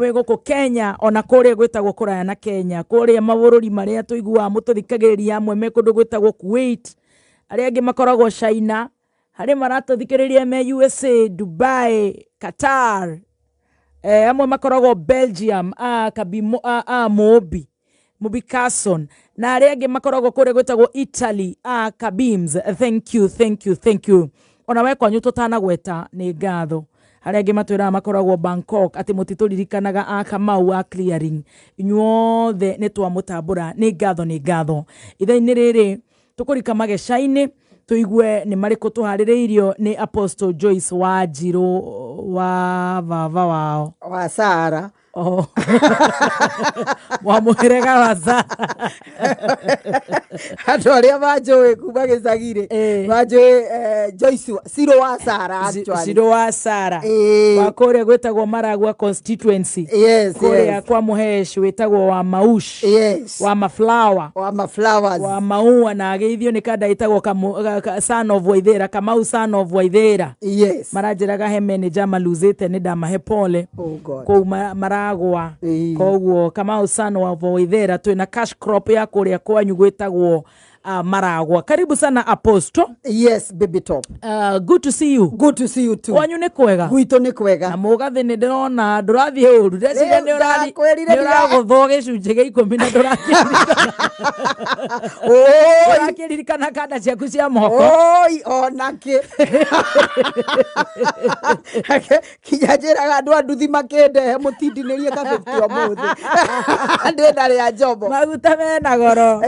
Wĩ gũkũ Kenya ona kũrĩa gwĩtagwo kũraya na Kenya, kũrĩa mabũrũri marĩa tũiguaga mũtũthikagĩrĩria, amwe me kũndũ gwĩtagwo Kuwait, arĩa angĩ makoragwo China, harĩ maratũthikĩrĩria me USA, Dubai, Qatar, amwe makoragwo Belgium, a Kabimo, a Mũmbi, Mũmbi Carson, na arĩa angĩ makoragwo kũrĩa gwĩtagwo Italy, a Kabims. Thank you, thank you, thank you. Ona we kwanyu tũtanagweta nĩ ngatho. Harĩa angĩ matwĩraga makoragwo Bangkok atĩ mũtitũririkanaga a Kamau a clearing. Inyuothe nĩ twamũtambũra, nĩ ngatho, nĩ ngatho. Ithaa-inĩ rĩrĩ tũkũrika mageca-inĩ tũigue nĩ marĩkũ tũharĩrĩirio nĩ Apostle Joyce Wanjirũ wa baba wao. Wa Sara. Oh. Wa mũhĩrĩga wa Sara. Andũ arĩa manjũĩ kuma gĩcagi-rĩ, manjũĩ Joyce Ciro wa Sara actually. Ciro wa Sara. Wa kũrĩa gwĩtagwo Maragua constituency. Yes, Kũrĩa yes. kwa Mũhesh wĩtagwo wa Maush. Yes. Wa maflower. Wa maflowers. Wa maua na ageithio nĩ kanda ĩtagwo son of Waithera, Kamau son of Waithera. Yes. Maranjĩraga he manager maluzĩte nĩ ndamahe pole. Oh God. Kũu maragwa. Koguo Kamau son of Waithera twĩna cash crop ya kũrĩa kwanyu gwĩtagwo Maragwa. Karibu sana Apostle. Yes, baby top. Good to see you. Good to see you too. Kwanyu nĩ kwega? Gwitũ nĩ kwega. Na mũgathĩ nĩ ndĩrona ndũrathiĩ ũru. Ndeciria Rĩu nĩ ndakwĩrire ndira- ũragũthwo gĩcunjĩ gĩa ikũmi na ndũrakĩririkana. Oi. Ndũrakĩririkana kanda ciaku cia moko. Oi, onakĩ. Kinya njĩraga andũ a nduthi makĩndehe mũtindinĩrie ka 50 ũmũthĩ. Ndĩna rĩa njobo. Maguta mena goro.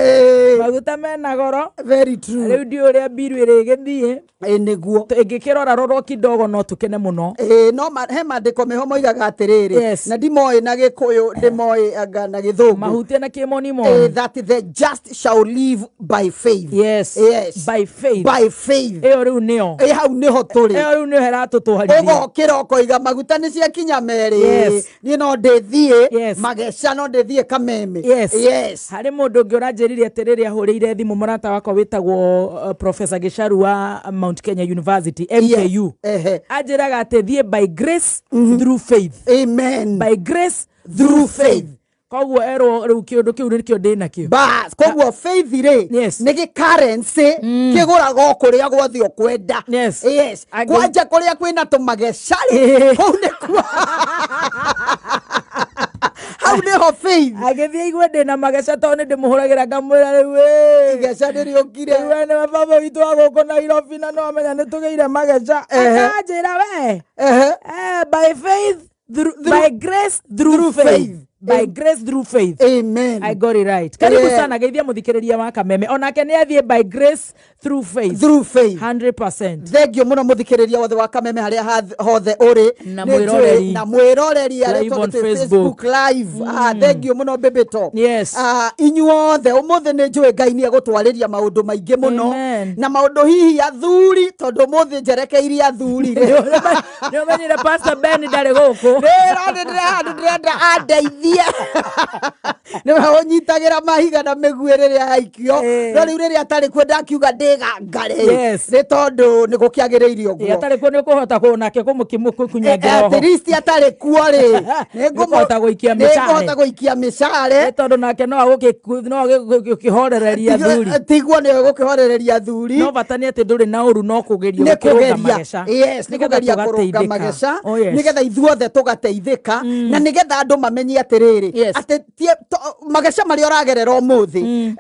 Maguta mena goro. Very true. Rĩu ndiũĩ ũrĩa mbiru ĩrĩgĩthiĩ. Ĩ nĩguo. Ĩngĩkĩrora rorwo kidogo no tũkene mũno. Ĩ no he maandĩko meho moigaga atĩrĩrĩ. Yes. Na ndimoĩ na Gĩkũyũ, ndĩmoĩ anga na Gĩthũngũ. Mahutie na kĩmonimoni. That the just shall live by faith. Yes. Yes. By faith. By faith. Ĩyo rĩu nĩyo. Ĩ hau nĩho tũrĩ. Ĩyo rĩu nĩyo ĩratũtwarithia. Ũgokĩra ũkoiga maguta nĩ ciakinya merĩ. Yes. Niĩ no ndĩthiĩ. Yes. Mageca no ndĩthiĩ Kameme. Yes. Yes. Harĩ mũndũ ũngĩ ũranjĩrire atĩ rĩrĩa ahũrĩire thimũ mũrata wakwa wĩtagwo Professor Gĩcharu wa Mount Kenya University, MKU. Ehe. Anjĩraga atĩ thiĩ by grace through faith. Amen. By grace through faith. Koguo erwo rĩu kĩũndũ kĩu nĩkĩo ndĩ nakĩo. Bas, koguo faith rĩ Yes. nĩ gĩ currency kĩgũraga o kũrĩa guothe ũkwenda. Yes. Yes. Angĩ- Kwanja kũrĩa kwĩna tũmageca rĩ, kũu nĩkuo. Hau nĩho faith. Agĩthiĩ aigue ndĩna mageca tondũ nĩ ndĩmũhũragĩra ngamwĩra rĩu ĩ. Igeca nĩrĩũkire. Rĩu we nĩwe baba witũ wa gũkũ Nairobi na nĩwamenya nĩtũgĩire mageca. Akanjĩra we. By faith through, by grace through, Through faith. faith. By Amen. grace through faith. Amen. I got it right. Karibu Yeah. sana geithia muthikiriria wa Kameme. Onake nĩ athiĩ by grace through faith. Through faith. 100%. Thengio muno muthikiriria wothe wa Kameme haria hothe uri. Na Nĩ njũĩ mwĩroreri. na mwĩroreri arĩa Live on tũrĩ Facebook. Facebook live. Thengio muno Baby Top. Yes. Inyuothe ũmũthĩ nĩ njũĩ Ngai nĩ egũtwarĩria maũndũ maingĩ mũno. Amen. Na maũndũ hihi athuri tondũ ũmũthĩ njerekeirie athuri. Nĩ ũmenyire Pastor Ben ndarĩ gũkũ. Rĩra nĩ ndĩra ndĩrenda andeithie. Nĩwe ũnyitagĩra mahiga na mĩguĩ rĩrĩa yaikio. No rĩu rĩrĩa atarĩ kuo ndakiuga ndĩgangare. Yes. Nĩ tondũ nĩ gũkĩagĩrĩire ũguo. Atarĩ kuo nĩ ũkũhota nake kũmũkunyangira At least atarĩ kuo rĩ, nĩ Nĩngũhota gũikia mĩcare. nĩngũhota gũikia mĩcare. Nĩ tondũ nake no agũkĩhorereria athuri. Tiguo nĩ gũkĩhorereria athuri. No bata nĩ atĩ ndũrĩ na ũru no kũgeria Nĩ gũkĩrũnga kũgeria. mageca. Yes, nĩ Nĩgetha kũgeria kũrũnga tũgateithĩka. mageca. Oh, yes. Nĩgetha ithuothe tũgateithĩka. Na nĩgetha andũ mamenye atĩrĩrĩ, Yes. atĩ mageca marĩa ũragerera ũmũthĩ,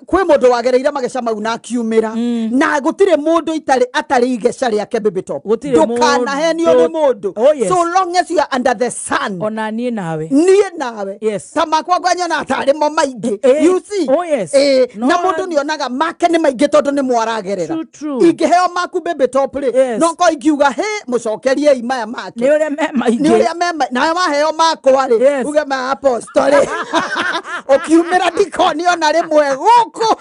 kwĩ mũndũ wagereire mageca mau na akiumĩra. Na gũtirĩ mũndũ atarĩ igeca rĩake, Baby Top. Gũtirĩ Ndũkanahenio nĩ mũndũ. mũndũ. Oh, yes. So long as you are under the sun. Ona niĩ nawe. Niĩ nawe. Yes. Ta makwa ngwanyona tarĩ mo maingĩ. You see? Oh, yes. Na No, mũndũ nĩonaga make nĩ maingĩ tondũ nĩ mwaragerera. True, true. Ingĩheo maku Baby Top rĩ, Yes. no korwo ingiuga, he, mũcokeriei maya make. Nĩ ũrĩa me maingĩ. Nĩ ũrĩa me nawe waheo makwa rĩ, Yes. uge maya Ũtuĩkaga apostoli ũkiumĩra ndikoni ona rĩmwe gũkũ.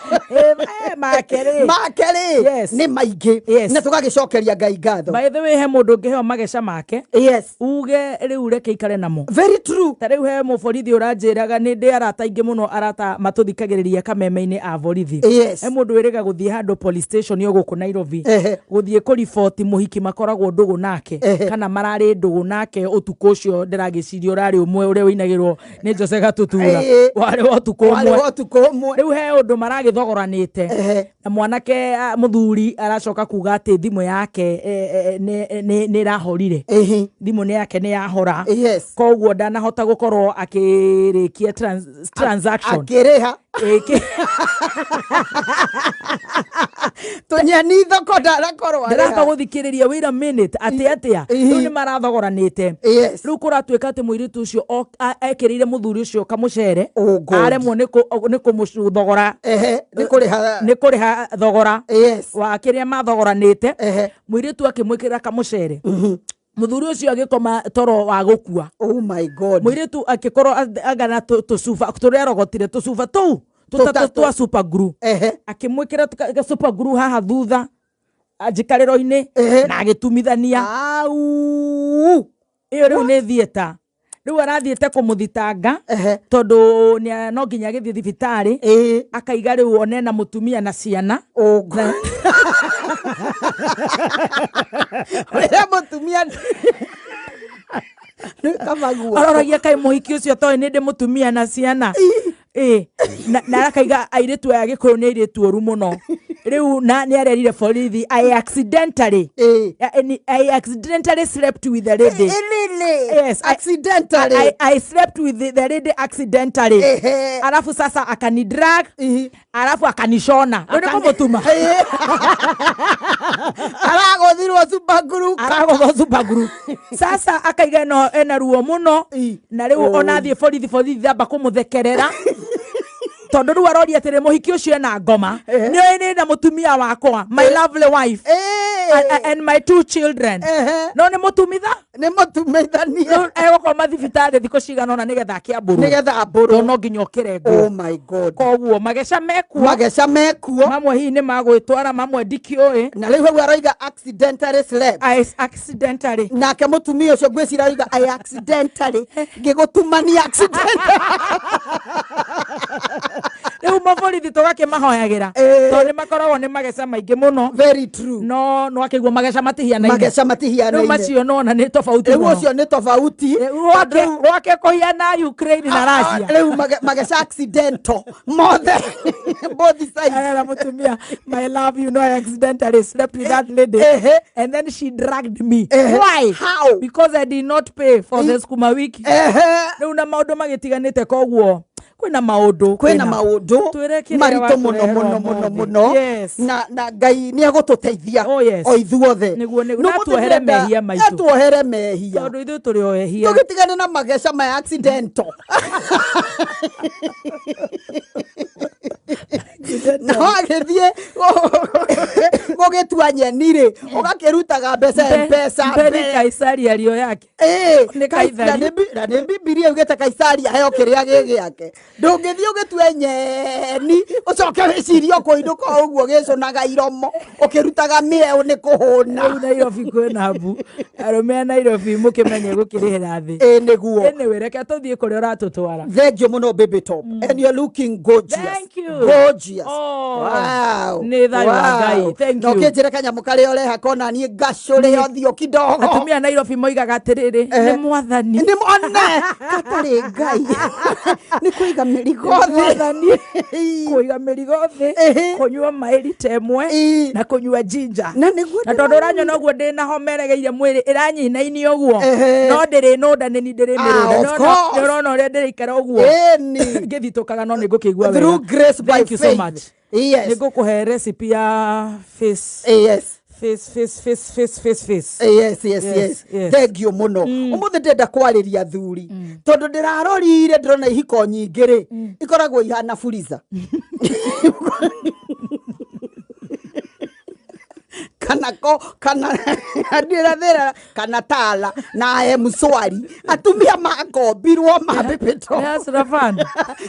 Make rĩ. Make rĩ Yes. nĩ maingĩ. Yes. Na tũgagĩcokeria Ngai ngatho. By the way, he mũndũ ũngĩheo mageca make, Yes. uge rĩu reke ikare namo. Very true. Ta rĩu he mũborithi ũranjĩraga, nĩ ndĩ arata aingĩ mũno, arata matũthikagĩrĩria kameme-inĩ a borithi. Yes. He mũndũ wĩrĩga gũthiĩ handũ police station yo gũkũ Nairobi, Ehe. gũthiĩ kũriboti mũhiki makoragwo ndũgũ nake, Ehe. kana mararĩ ndũgũ nake ũtukũ ũcio. Ndĩragĩciria ũrarĩ ũmwe ũrĩa ũinagĩrwo nĩ Jose Gatutura. Ĩĩ. Warĩ wa ũtukũ Warĩ ũmwe. wa ũtukũ ũmwe. Rĩu he ũndũ maragĩthogoranĩte Ehe. na mwanake, mũthuri aracoka kuga atĩ thimũ yake nĩ ĩrahorire. Ehe. Thimũ nĩ yake nĩ yahora. Yes. Koguo ndanahota gũkorwo akĩrĩkia transaction. Akĩrĩha. Tũnyeni thoko ndarakorwo Ndĩramba arĩha. Gũthikĩrĩria, wait a minute, atĩ atĩa? Ihi. Rĩu nĩ marathogoranĩte. Yes. Rĩu kũratuĩka atĩ mũirĩtu ũcio ekĩrĩire mũthuri ũcio kamũcere. Oh God. Aremwo nĩ kũmũthogora. Ehe, nĩ kũrĩha. Nĩ kũrĩha thogora Yes. wa kĩrĩa mathogoranĩte. Ehe. Mũirĩtu akĩmwĩkĩra kamũcere, mũthuri ũcio agĩkoma toro wa gũkua. Oh my God. Mũirĩtu akĩkorwo angana tũcuba tũrĩa arogotire, tũcuba tũu tũtatũ Tũtatũ. twa super glue. Ehe. Akĩmwĩkĩra super glue haha thutha njikarĩro-inĩ Ehe. na agĩtumithania. Au. Ĩyo rĩu nĩ thieta, rĩu arathiĩte kũmũthitanga Ehe. tondũ no nginya agĩthiĩ thibitarĩ. Ĩĩ. Akaiga rĩu one na mũtumia na ciana. Oh God. Ũrĩa mũtumia nĩ kamaguo. Aroragia kaĩ mũhiki ũcio toĩ nĩ ndĩ mũtumia na ciana. Ĩ na akaiga airĩtu aya Gĩkũyũ nĩ airĩtu ũru mũno. Rĩu na nĩ arerire borithi, I accidentally Ĩĩ. I accidentally slept with the lady. Really? Yes, Accidentally. I slept with the lady accidentally. Ehe. Alafu sasa akanidrag. Ihi. Alafu akanishona. Rĩu nĩ kũmũtuma. Ĩĩ. Aragũthirwo super glue. Aragũthwo super glue. Sasa akaiga eno ena ruo mũno. Ĩ. Na rĩu ona athiĩ borithi, borithi amba kũmũthekerera tondũ rĩu aroria atĩrĩ, mũhiki ũcio ena ngoma, nĩ oĩ nĩ na mũtumia wakwa, my lovely wife, Ĩĩ. and my two children. Ehe. No nĩ mũtumitha. Nĩ mũtumithanie. Rĩu egũkoma thibitarĩ thikũ cigana ũna nĩgetha akĩambũrwo. Nĩgetha ambũrwo. Tondũ no nginya ũkĩrengwo. Oh my God. Koguo mageca mekuo. Mageca mekuo. Mamwe hihi nĩ magwĩtwara, mamwe ndikĩũĩ. Na rĩu hau aroiga accidentally slept. I accidentally. Nake mũtumia ũcio ngwĩciria aroiga, I accidentally ngĩgũtumania accidentally. Rĩu maborithi tũgakĩmahoyagĩra Ĩĩ. tondũ nĩ makoragwo nĩ mageca maingĩ mũno. Very true. No akĩguo mageca matihianaine. Mageca Rĩu matihianaine. macio nona nĩ tofauti Rĩu mũno. ũcio nĩ tofauti. Rwake kũhiana Ukraine na Russia. Rĩu mageca accidental mothe, both sides. Arera mũtumia, my love, you know I accidentally slept with that lady Ehe. and then she dragged me. Ehe. Why? How? Because I did not pay for the sukuma wiki. Ehe. Rĩu na maũndũ magĩtiganĩte, koguo kwĩna maũndũ. Kwĩna maũndũ Twĩre kĩrĩa maritũ mũno watũrehera mũno mũno ũmũthĩ. mũno. Yes. Na Ngai nĩ egũtũteithia Oh, yes. o ithuothe. Nĩguo. No Na mũthĩ atuohere ndĩrenda- mehia maitũ. atuohere mehia. Tondũ ithuĩ tũrĩ o ehia. Tũgĩtigane na mageca maya accidental na wagĩthiĩ gũgĩtua nyeni rĩ, ũgakĩrutaga mbeca Mpesa. Mpeni Kaisari ario yake. Ĩĩ, Nĩ Kaithari. na nĩ Bibilia ugĩte Kaisari aheo kĩrĩa gĩ gĩake. Ndũngĩthiĩ ũgĩtue nyeni ũcoke wĩcirie ũkũinũka o ũguo gĩcũnaga iromo ũkĩrutaga mĩeũ nĩ kũhũna. Rĩu Nairobi kwĩna mbu, arũme a Nairobi mũkĩmenye gũkĩrĩhĩra thĩ. Ĩĩ nĩguo. Anyway, reke tũthiĩ kũrĩa ũratũtwara. Thank you mũno, baby top, and you're looking gorgeous. Thank you. Gorgeous. Oh. Wow. Nĩ thayũ wa Ngai. Thank No you. kĩnjĩre kanyamũ karĩa ũreha kona niĩ ngacũrĩ ũthiũ kidogo. Atumia a Nairobi moigaga atĩrĩrĩ, nĩ mwathani. Nĩ mone gatarĩ Ngai nĩ kũiga mĩrigo thĩ. Mwathani kũiga mĩrigo thĩ. Ĩhĩ. Kũnyua maĩ rita ĩmwe Ĩĩ. na kũnyua ginger. Na nĩguo. Na tondũ ũranyona ũguo ndĩna homa ĩregeire mwĩrĩ ĩranyinainia ũguo, Ehe. no ndĩrĩ nũnda, nĩ ndĩrĩ Ah, mĩrũnda. of course. Nĩ ũrona ũrĩa ndĩrĩikara ũguo Ĩni. ngĩthitũkaga, no nĩ ngũkĩigua Through wega. grace by Thank you so faith. much. Yes. Nĩ ngũkũhe recipe ya face Yes. face face face face face face. Yes, yes. Yes, Yes. yes. Thank you mũno. Ũmũthĩ ndĩrenda kwarĩria athuri tondũ ndĩrarorire ndĩrona ihiko nyingĩ rĩ ikoragwo ihana furiza. Kana ko kana ndirathira kana Tala na Mswari, atumia makombirwo ma Baby Top. Hustler Fund.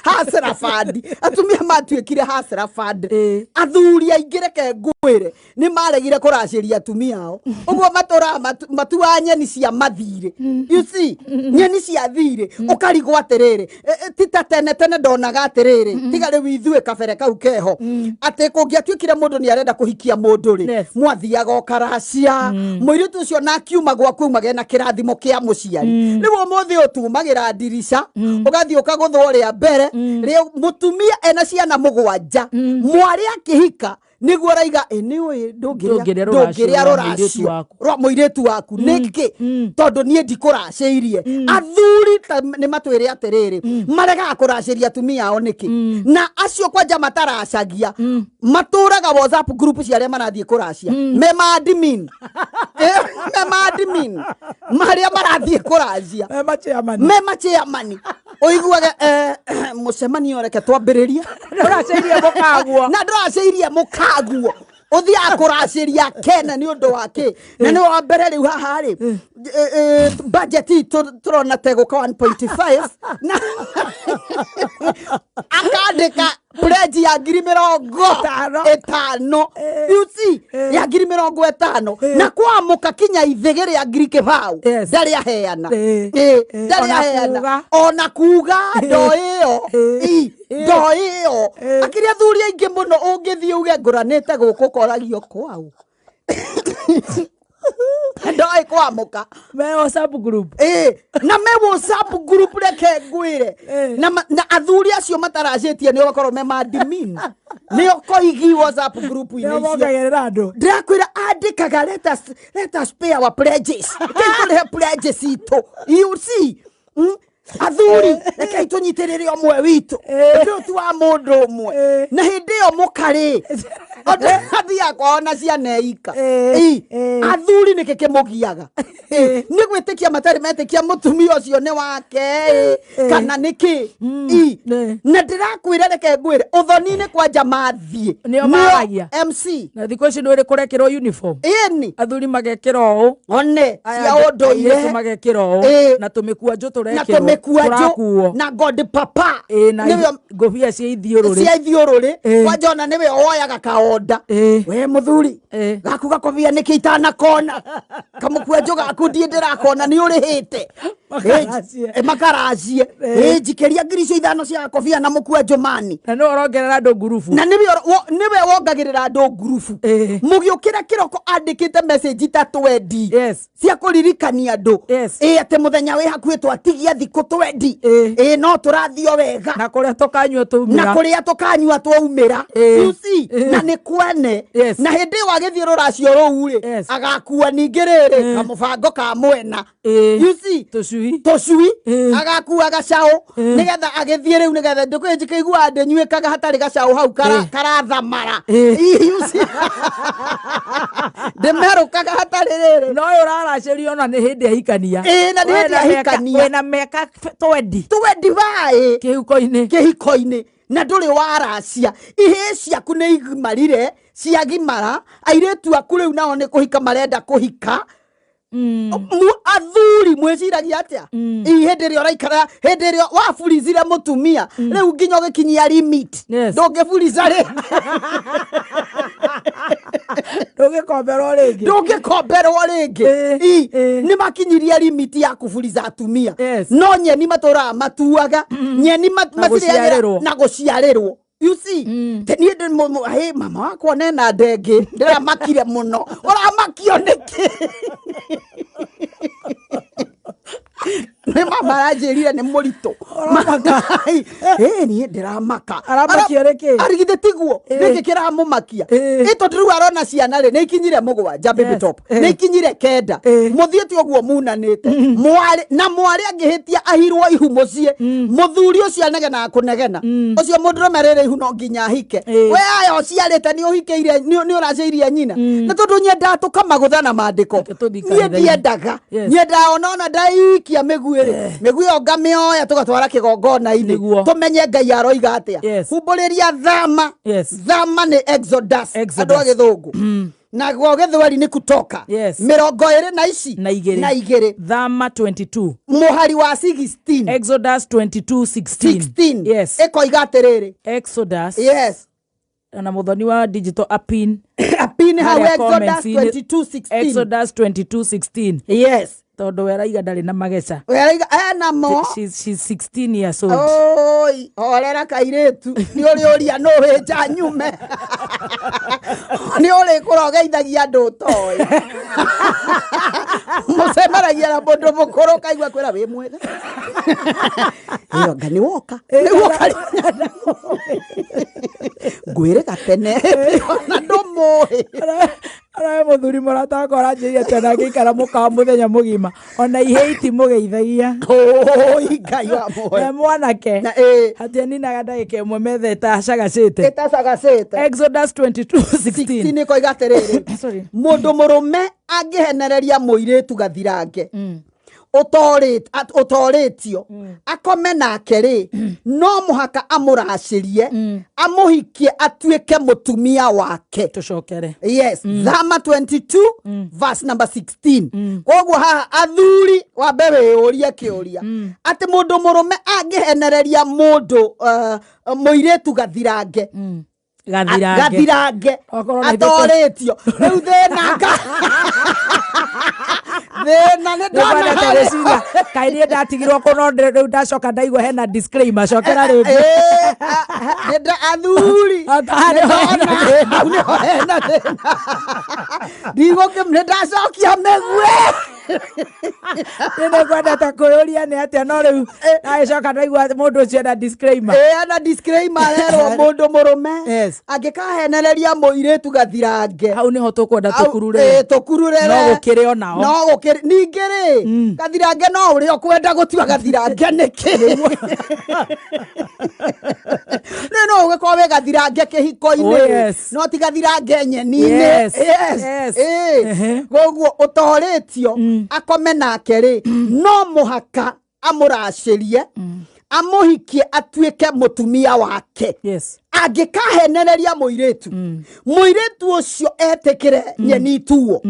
Hustler Fund, atumia matuĩkire Hustler Fund. Ĩĩ. Athuri aingĩ, reke ngwĩre, nĩ maregire kũracĩria atumia ao, ũguo matũraga matuaga nyeni cia mathirĩ. You see, nyeni cia thirĩ, ũkarigwo atĩrĩrĩ, ti ta tene tene ndonaga atĩrĩrĩ, tiga rĩu ithuĩ kabere kau keho, atĩ kũngĩatuĩkire mũndũ nĩ arenda kũhikia mũndũ rĩ, mwathiaga ũkaracia mũirĩtu ũcio, na akiuma gwaku aumage na kĩrathimo kĩa mũciari. Rĩu ũmũthĩ ũtumagĩra ndirica, ũgathiĩ ũkagũthwo rĩa mbere rĩ mũtumia ena ciana 7, mwarĩ akĩhika nĩguo araiga, "Ĩ, nĩ ũĩ ndũngĩrĩa ndũngĩrĩa rũracio rwa mũirĩtu rũracio waku." Rwa mũirĩtu waku nĩkĩ? Tondũ niĩ ndikũracĩirie. Athuri ta nĩ matwĩre atĩrĩrĩ, maregaga kũracĩria atumia ao nĩkĩ? Na acio kwanja mataracagia matũraga WhatsApp group cia arĩa marathiĩ kũracia, me ma admin. Me ma admin marĩa marathiĩ kũracia. Ma chairman. Me machairman, ũiguage mũcemanio, reke twambĩrĩrie. Ndũracĩirie mũkaguo. Na ndũracĩirie mũkaguo, ũthiaga kũracĩria kena nĩ ũndũ wa kĩ? Na nĩ wa mbere rĩu haha rĩ, budget itũ tũrona tegũka 1.5, na akandĩka pledge ya 50,000 5. 5. You see, ya 50,000, na kwamũka kinya ithĩgĩ rĩa 20,000 ndarĩ aheana. Ndarĩ Ona aheana. kuga. Ona kuga ndo ĩyo. Ndo ĩyo. Akĩrĩ athuri aingĩ mũno, ũngĩthiĩ uge ngũranĩte gũkũ, koragio kwau ndoĩ kwamũka. Me WhatsApp group. Ĩ, na me WhatsApp group, reke ngwĩre. Na athuri acio mataracĩtie nĩo makorwo me madmin, nĩo koigi WhatsApp group-inĩ Nĩo icio. mongagĩrĩra andũ. Ndĩrakwĩra andĩkaga, let us pay our pledges, rekei tũrĩhe pledges itũ. You see? Athuri, rekei tũnyitĩrĩre ũmwe witũ. Ũndũ ũyũ ti wa mũndũ ũmwe. Na hĩndĩ ĩyo mũkarĩ athiaga kwao na ciana ika. Athuri nĩkĩ kĩmũgiaga? Nĩ gwĩtĩkia matarĩ metĩkia mũtumia ũcio nĩ wake ĩ, kana nĩkĩ? Na ndĩrakwĩra, reke ngwĩre, ũthoni-inĩ kwanja mathiĩ Nĩo maragia. MC. Na thikũ ici nĩ kũrekĩrwo uniform. Ĩni. Athuri magekĩra ũũ. One Aya cia airĩtu ũndũire. Magekĩra ũũ na tũmĩkwanjũ na tũrekĩrwo. Tũmĩkwanjũ. Tũrakuo. Na god papa. Na nĩwe ngũbia cia ithiũrũrĩ. Cia ithiũrũrĩ. Kwanja ona nĩwe woyaga kaonda. We mũthuri, gaku gakobia nĩkĩ itanakona? Kamũkwanjũ gaku ndiĩ ndĩrakona, nĩ ũrĩhĩte? Makaracie. Makaracie. Njikĩria 5,000 cia gakobia na mũkwanjũ mani. Na nĩwe ũrongerera andũ ngurubu. Na nĩwe wongagĩrĩra andũ ngurubu. Mũgĩũkĩra kĩroko andĩkĩte message ta 20 cia kũririkania andũ ĩ atĩ mũthenya wĩ hakuhĩ, twatigia thikũ 20, ĩ no tũrathio wega. Na kũrĩa tũkanyua twaumĩra. Na kũrĩa tũkanyua twaumĩra. You see? Na nĩ kwene. Na hĩndĩ ĩyo agĩthiĩ rũracio rũu rĩ, agakua ningĩ rĩrĩ kamũbango ka mwena. You see? Tũcui. Tũcui, agakua gacaũ nĩgetha agĩthiĩ rĩu, nĩgetha ndũkĩnjikĩigua ndĩnyuĩkaga hatarĩ gacaũ hau karathamara. You see? Ndĩmerũkaga hatarĩ rĩrĩ. No ũyũ ũraracĩrio ona nĩ hĩndĩ ahikania. Ĩ, na nĩ hĩndĩ ahikania. Wĩna mĩaka 20. 20 baĩ. Kĩhuko-inĩ. Kĩhiko-inĩ, na ndũrĩ waracia, ihĩĩ ciaku nĩ igimarire, ciagimara, airĩtu aku rĩu nao nĩ kũhika marenda kũhika. Athuri mwĩciragia atĩa? Ĩ hĩndĩ ĩrĩa ũraikara, hĩndĩ ĩrĩa waburizire mũtumia, rĩu nginya ũgĩkinyia limit, ndũngĩburiza rĩ. Ndũngĩkomberwo rĩngĩ. Ndũngĩkomberwo rĩngĩ. Nĩ makinyirie limit ya kuburiza atumia. No nyeni matũraga matuaga nyeni Na macirĩagĩra gũciarĩrwo. Na gũciarĩrwo. You see? Te niĩ ndĩ hĩ, mama wakwa nena ndengĩ, ndĩramakire mũno. Ũramakio nĩkĩ? Nĩ mama aranjĩrire nĩ mũritũ. Ĩ, niĩ ndĩramaka. Aramakio nĩkĩ? Arigithĩ tiguo nĩkĩ kĩramũmakia? Ĩ tondũ rĩu arona ciana rĩ, nĩ ikinyire 7, Baby Top, nĩ ikinyire 9, mũthiĩte ũguo munanĩte mwarĩ na mwarĩ angĩhĩtia ahirwo ihu mũciĩ, mũthuri ũcio anegenaga kũnegena, ũcio mũndũrũme rĩrĩ ihu no nginya ahike. We aya ũciarĩte nĩ ũhikĩire, nĩ ũracĩirie nyina, na tondũ nyendaga tũkamagũtha na mandĩko. Tũthiĩ Niĩ kanitha-inĩ. ndiendaga, nyendaga ona ndaikia mĩgui. Mĩguĩ rĩ, mĩguĩ ĩyo ngamĩoya tũgatwara kĩgongona-inĩ, Nĩguo. tũmenye Ngai aroiga atĩa. Yes. Humbũrĩria thama. Yes. Thama nĩ Exodus. Exodus. Andũ a gĩthũngũ naguo gĩthweri nĩ kutoka. Yes. 22 na ici Na igĩrĩ. Na igĩrĩ. Thama 22. Mũhari wa 16. Exodus 22 16. 16. Yes. Ĩkoiga atĩrĩrĩ. Exodus. Yes. Na mũthoni wa digital apin. Apin hau. Harĩa Exodus comments-inĩ. 22 16. Exodus 22 16. Yes. Tondũ weraiga ndarĩ na mageca. Weraiga enamo. She's 16 years old. Oi, horera kairĩtu, nĩ ũrĩ ũria nũ wĩnja nyume, nĩ ũrĩ kũrogeithagia andũ ũtoĩ, mũcemanagia na mũndũ mũkũrũ ũkaigua kwĩra wĩ mwega, ĩyo nga nĩ woka, nĩ woka, ngwĩrĩga tene ona ndũmũĩ. Arae mũthuri mũrata wakwa aranjĩrire atĩ ona angĩikara mũkawa mũthenya mũgima ona ihĩ itimũgeithagia. Oi, Ngai wa muoyo. Na mwanake Na ĩ. hatianinaga ndagĩka ĩmwe metha ĩtacagacĩte. Ĩtacagacĩte. Exodus 22 16. 16 ĩkoiga atĩrĩrĩ. Sorry. Mũndũ mũrũme angĩhenereria mũirĩtu gathirange ũtorĩtio akome nake rĩ, no mũhaka amũracĩrie, amũhikie atuĩke mũtumia wake. Tũcokere. Yes, Thama 22 verse number 16. Koguo haha athuri wambe wĩyũrie kĩũria atĩ mũndũ mũrũme angĩhenereria mũndũ mũirĩtu gathirange, Gathirange. Gathirange. Okorwo na Atorĩtio rĩu, thĩna ka thĩna nĩ ndona nĩkwendete harĩa. gwĩciria kaĩ niĩ ndatigirwo kũno, rĩu ndacoka ndaigua hena disclaimer, cokera rĩngĩ. Ĩĩ, athuri Ata- nĩ ndona hau nĩho hena thĩna, ndigũkĩ nĩ ndacokia mĩguĩ. Nĩ nĩkwendete kwĩyũria nĩ atĩa, no rĩu ndagĩcoka ndaigua mũndũ ũcio ena disclaimer. Ĩĩ, ena disclaimer, arerwo mũndũ mũrũme angĩkahenereria mũirĩtu gathirange. Hau nĩho tũkwenda tũkurure. Ĩĩ, tũkururĩre. No gũkĩrĩ onao. No gũkĩrĩ ningĩ rĩ, gathirange no ũrĩa ũkwenda gũtua gathirange nĩkĩ, nĩ no ũgĩkorwo wĩ gathirange kĩhiko-inĩ, Oh, yes. no ti gathirange nyeni-inĩ. Yes, Yes. yes. Ĩĩ. Ehe. Koguo ũtorĩtio akome nake rĩ, no mũhaka amũracĩrie, amũhikie atuĩke mũtumia wake. Angĩkahenereria mũirĩtu, mũirĩtu ũcio etĩkĩre nyeni ituo,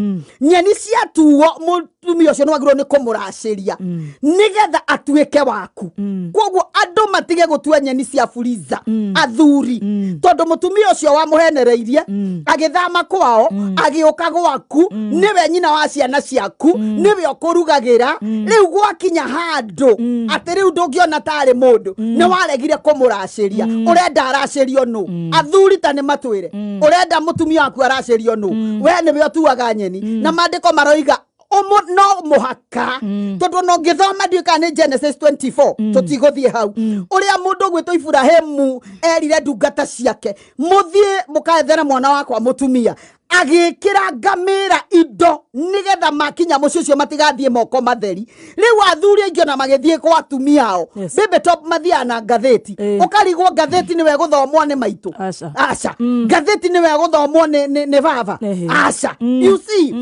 nyeni ciatuo, mũtumia ũcio nĩ wagĩrĩirwo nĩ kũmũracĩria nĩgetha atuĩke waku. Koguo andũ matige gũtua nyeni cia buriza, athuri, tondũ mũtumia ũcio wamũhenereirie agĩthama kwao agĩũka gwaku nĩwe nyina wa ciana ciaku, nĩwe ũkũrugagĩra. Rĩu gwakinya handũ atĩ rĩu ndũngĩona tarĩ mũndũ, nĩ waregire kũmũracĩria, ũrenda aracĩrio nũ? Athuri ta nĩ matwĩre, ũrenda mũtumia waku aracĩrio nũ? We nĩwe ũtuaga nyeni, na maandĩko maroiga no mũhaka, tondũ ona ũngĩthoma ndiũĩ kana nĩ Genesis 24, tũtigũthiĩ hau, ũrĩa mũndũ ũgwĩtwo Iburahĩmu erire ndungata ciake, mũthiĩ mũkaethere mwana wakwa mũtumia, agĩkĩra ngamĩra indo nĩgetha makinya mũciĩ ũcio matigathiĩ moko matheri. Rĩu athuri aingĩ ona magĩthiĩ kwa atumia ao, Baby Top, mathiaga na ngathĩti. Ũkarigwo ngathĩti nĩwe gũthomwo nĩ maitũ? Aca. Aca. Ngathĩti nĩwe gũthomwo nĩ baba? Aca. You see,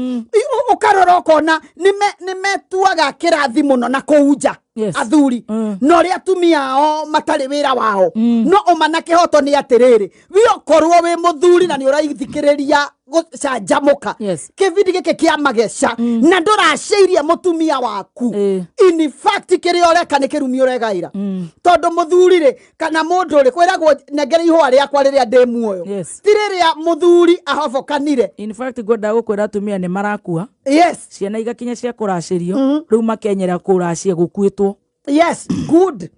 ũkarora ũkona nĩ metuaga kĩrathi mũno na kũu nja, athuri, na ũrĩa atumia ao matarĩ wĩra wao. No ũma na kĩhoto nĩ atĩrĩrĩ, wi okorwo wĩ mũthuri na nĩ ũraithikĩrĩria gũcanjamũka kĩbindi gĩkĩ kĩa mageca na ndũracĩirie mũtumia waku, in fact kĩrĩa ũreka nĩ kĩrumi ũregaĩra, tondũ mũthuri rĩ, kana mũndũ rĩ, kwĩragwo nengere ihũa rĩakwa rĩrĩa ndĩ muoyo, ti rĩrĩa mũthuri ahobokanire. In fact ngwendaga gũkwĩra atumia nĩ marakua, ciana igakinya cia kũracĩrio, rĩu makenyera kũracia gũkuĩtwo. Yes, good,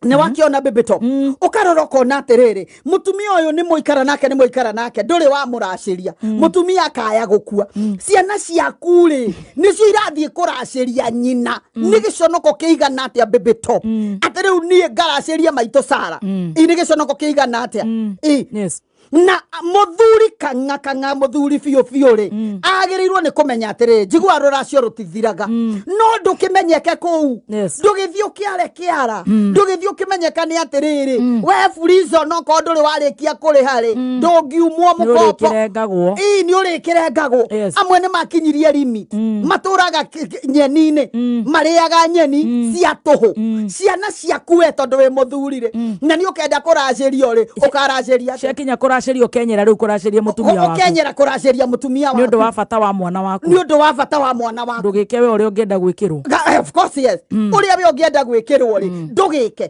nĩ wakĩona Baby Top, ũkarora ũkona atĩrĩrĩ, mũtumia ũyũ nĩ mũikara nake, nĩ mũikara nake, ndũrĩ wamũracĩria, mũtumia akaya gũkua, ciana ciaku rĩ nĩcio irathiĩ kũracĩria nyina. Nĩ gĩconoko kĩigana atĩa, Baby Top, atĩ rĩu niĩ ngaracĩria maitũ Sara? Ĩ nĩ gĩconoko kĩigana atĩa? Ĩ. Na muthuri kang'a kang'a muthuri biũ biũ rĩ, agĩrĩirwo nĩ kũmenya atĩrĩrĩ, njigua rũracio rũtithiraga, no ndũkĩmenyeke kũu. Ndũgĩthiĩ ũkĩare kĩara, ndũgĩthiĩ ũkĩmenyeka nĩ atĩrĩrĩ, we Fuliza, onokorwo ndũrĩ warĩkia kũrĩha rĩ, ndũngiumwo Nĩ mũkombo. ũrĩkĩrengagwo. Ii, nĩ ũrĩkĩrengagwo. Amwe nĩ makinyirie limit, matũraga nyeni-inĩ, marĩaga nyeni cia tũhũ. Ciana ciaku we, tondũ wĩ mũthuri rĩ, na nĩ ũkenda kũracĩrio rĩ, ũkaracĩria atĩa? Ciakinya kũracĩrio, ũkenyera rĩu kũracĩria mũtumia waku. Ũkenyera kũracĩria mũtumia Nĩ ũndũ waku. wa bata wa mwana waku. Nĩ ũndũ wa bata wa mwana waku. Ndũgĩke we ũrĩa ũngĩenda gwĩkĩrwo. Of course, yes. Ũrĩa we ũngĩenda gwĩkĩrwo rĩ, ndũgĩke.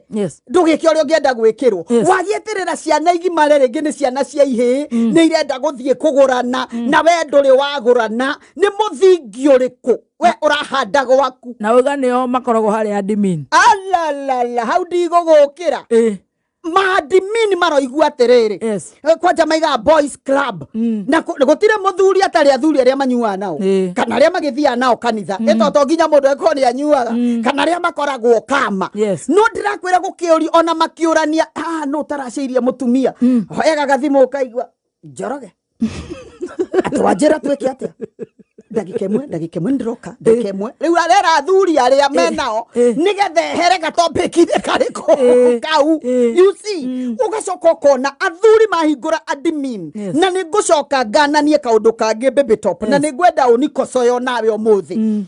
Ndũgĩke ũrĩa ũngĩenda gwĩkĩrwo. Wagĩeterera ciana igimare, rĩngĩ nĩ ciana cia ihĩĩ, nĩ irenda gũthiĩ kũgũrana, na we ndũrĩ wagũrana. Nĩ mũthingi ũrĩkũ we ũrahanda gwaku? Na uga nĩo makoragwo harĩa admin. Alalala, hau ndigũgũkĩra. Maadmin maroigua atĩrĩrĩ, kwanja maigaga boys club, na gũtirĩ mũthuri atarĩ athuri arĩa manyuaga nao, kana arĩa magĩthiaga nao kanitha, ĩto to nginya mũndũ akorwo nĩ anyuaga, kana arĩa makoragwo kama. No ndĩrakwĩra gũkĩũrio, ona makĩũrania, ah, no ũtaracĩirie mũtumia, hoyaga gathimũ, ũkaigua Njoroge atĩ wanjĩra twĩke atĩa? Ndagĩka ĩmwe, ndagĩka ĩmwe ndĩroka, ndagĩka ĩmwe. Rĩu arera athuri arĩa menao nĩgetha ehere gatopĩki-inĩ karĩkũ kau. You see, ũgacoka ũkona athuri mahingũra admin. Na nĩ ngũcoka ngananie kaũndũ kangĩ, Baby Top, na nĩ ngwenda ũnikocoyo nawe ũmũthĩ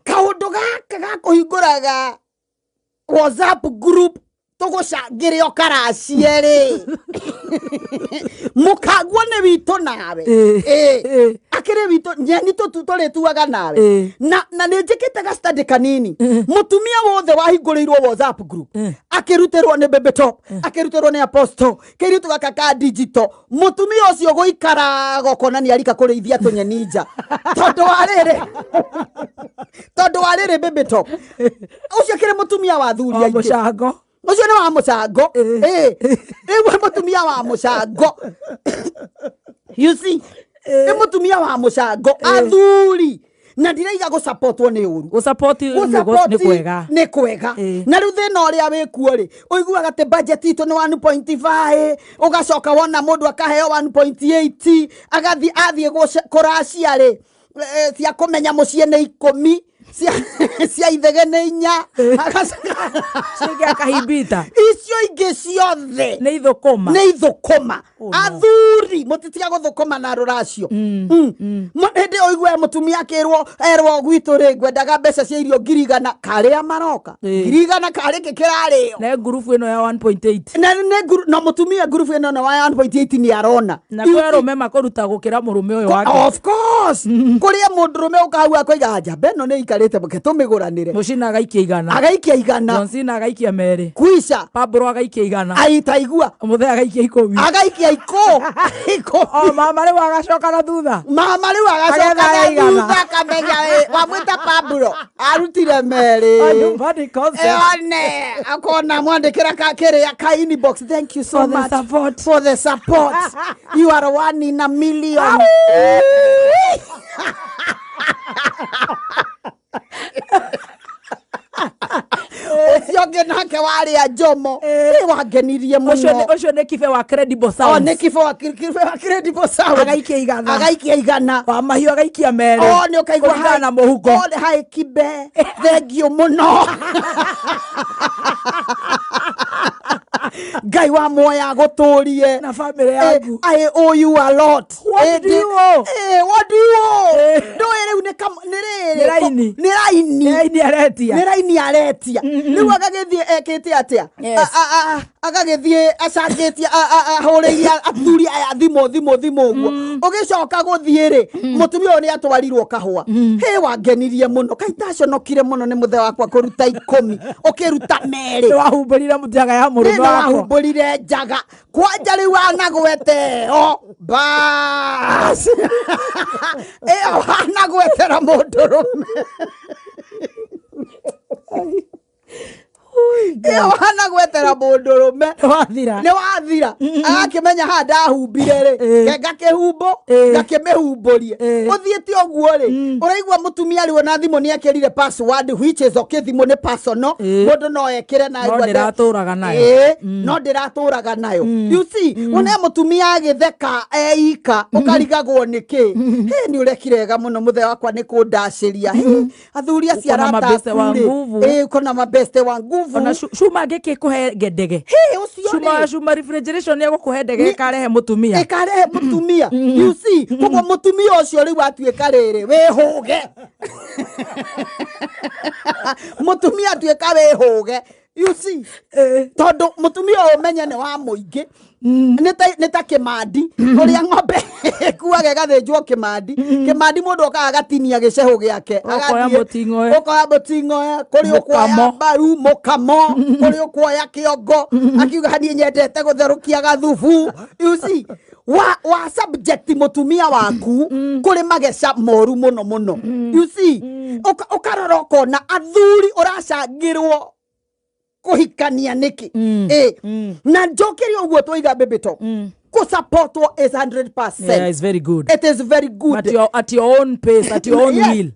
kaũndũ gaka ga kũhingũraga WhatsApp group tũgũcangĩre ũkaracie rĩ, mũkanguo nĩ witũ nawe. Akĩrĩ witũ nyeni tũrĩtuaga nawe. Na nĩ njĩkĩte ga study kanini. Mũtumia wothe wahingũrĩirwo WhatsApp group, akĩrutĩrwo nĩ Baby Top, akĩrutĩrwo nĩ Apostle, kĩiritu gaka ka digital, mũtumia ũcio gũikara gokona nĩ arika kũrĩithia tũnyeni nja, tondũ wa rĩrĩ, Baby Top, ũcio akĩrĩ mũtumia wa athuri O aingĩ. Mũcango. Ũcio nĩ wa mũcango. Rĩu mũtumia wa mũcango, you see, nĩ mũtumia wa mũcango athuri, na ndiraiga gũsapotwo nĩ ũru. Gũsapoti Gũsupport nĩ kwega. Nĩ kwega. Na rĩu thĩna ũrĩa wĩkuo rĩ, ũiguaga atĩ budget itũ nĩ 1.5, ũgacoka wona mũndũ akaheo 1.8, agathiĩ athiĩ kũracia rĩ, cia kũmenya mũciĩ nĩ 10, cia ithege nĩ 4. Cingĩ akahimbita. Icio ingĩ ciothe nĩ ithũkũma. Nĩ ithũkũma. Oh, no. Athuri mũtitiga gũthũkũma na rũracio. Hĩndĩ ĩyo ũigue mũtumia akĩrwo, erwo gwitũ rĩ, ngwendaga mbeca cia irio 100,000, karĩa maroka 100,000 karĩ kĩ kĩrarĩo? Na ngurubu ĩno ya 1.8. Na nĩ na mũtumia ngurubu ĩno na wa 1.8 nĩ arona. Na kwĩ arũme makũruta gũkĩra mũrũme ũyũ wake. Of course, kũrĩa mũndũrũme ũkahau akoiga njamba ĩno nĩ ĩikarĩte mũke tũmĩgũranĩre. Mũcina agaikia 100. Agaikia 100. John Cena agaikia 2. Kuica. Pablo agaikia 100. Aitaigua. Mũthee agaikia 10. Agaikia 10. O mama rĩu agacoka na thutha. Mama rĩu agacoka Agetha na 100. thutha, akamenya wamwĩta Pablo arutire 2. A new body concept. One akona mwandĩkĩra kĩrĩa ka inbox, "Thank you so For the much support." for the support, you are one in a million." Ũcio ũngĩ nake warĩa Njomo. Wangenirie Ũcio mũno. Ũcio nĩ kibe wa Credible O Sounds. nĩ kibe wa Credible Sound. Agaikia 100. Agaikia 100. Wa mahiũ agaikia 2. O nĩ ũkaigua Kũringana na mũhuko. O hai kibe, thank you mũno, Ngai wa muoya gũtũrie na family yaku. I owe you a lot. What do you owe? What do you owe? Ndũĩ rĩu nĩ rĩrĩ. Nĩ raini. Nĩ raini. Nĩ raini aretia. Nĩ raini aretia. Rĩu agagĩthiĩ ekĩte atĩa? Agagĩthiĩ acangĩtie, ahũrĩire athuri aya thimũ thimũ thimũ ũguo. Ũgĩcoka gũthiĩ rĩ, mũtumia ũyũ nĩ atwarirwo kahũa. Hĩ, wangenirie mũno, kaĩ ndaconokire mũno nĩ mũthee wakwa kũruta 10, ũkĩruta 2. Nĩ wahumbũrire njaga ya mũrũme Nĩ wakwa. Wahumbũrire njaga kwanja. Rĩu anagwete o bas ĩyo wanagwetera mũndũrũme. Ĩyo hana gwetera mũndũrũme Wathira. Nĩ wathira, agakĩmenya haha ndahumbire rĩ, ke ngakĩhumbo ngakĩmĩhumbũrie. Ũthiĩte ũguo rĩ, ũraigua mũtumia rĩu ona thimũ nĩ ekĩrire password, which is okay, thimũ nĩ personal, mũndũ no ekĩre na No aigua ndĩratũraga nayo. Ĩĩ, no ndĩratũraga nayo. You see, one mũtumia agĩtheka eika, ũkarigagwo nĩkĩ. Hĩ, nĩ ũrekire wega mũno mũthee wakwa nĩ kũndacĩria. Hĩ, athuri acio Uko na arata mabeste wa aku rĩ. nguvu. Ĩĩ, uko na mabeste wa nguvu. Ona cuma angĩkĩkũhe ndege. Hĩ, ũcio Cuma rĩ cuma refrigeration nĩ egũkũhe ndege ĩkarehe mũtumia. Ĩkarehe mũtumia, you see. Koguo mũtumia ũcio rĩu atuĩka rĩrĩ wĩhũge, mũtumia atuĩka wĩhũge, you see, tondũ mũtumia ũyũ ũmenye nĩ wa mũingĩ, nĩ ta kĩmandi ũrĩa ng'ombe ĩkuaga ĩgathĩnjwo kĩmandi. Kĩmandi mũndũ okaga agatinia gĩcehũ gĩake. Ũkoya Agathiĩ- mũting'oe. Ũkoya mũting'oe, kũrĩ ũkuoya Mũkamo. mbaru, mũkamo, kũrĩ ũkuoya kĩongo, akiuga niĩ nyendete gũtherũkia gathubu. You see, wa subject mũtumia waku kũrĩ mageca moru mũno mũno, you see. Ũkarora ũkona athuri ũracangĩrwo kũhikania nĩkĩ. Ĩ, na njokerie ũguo twaiga bĩbĩto kũsupportwo is 100%. Yeah, it's very good. It is very good. At your own pace, at your own will.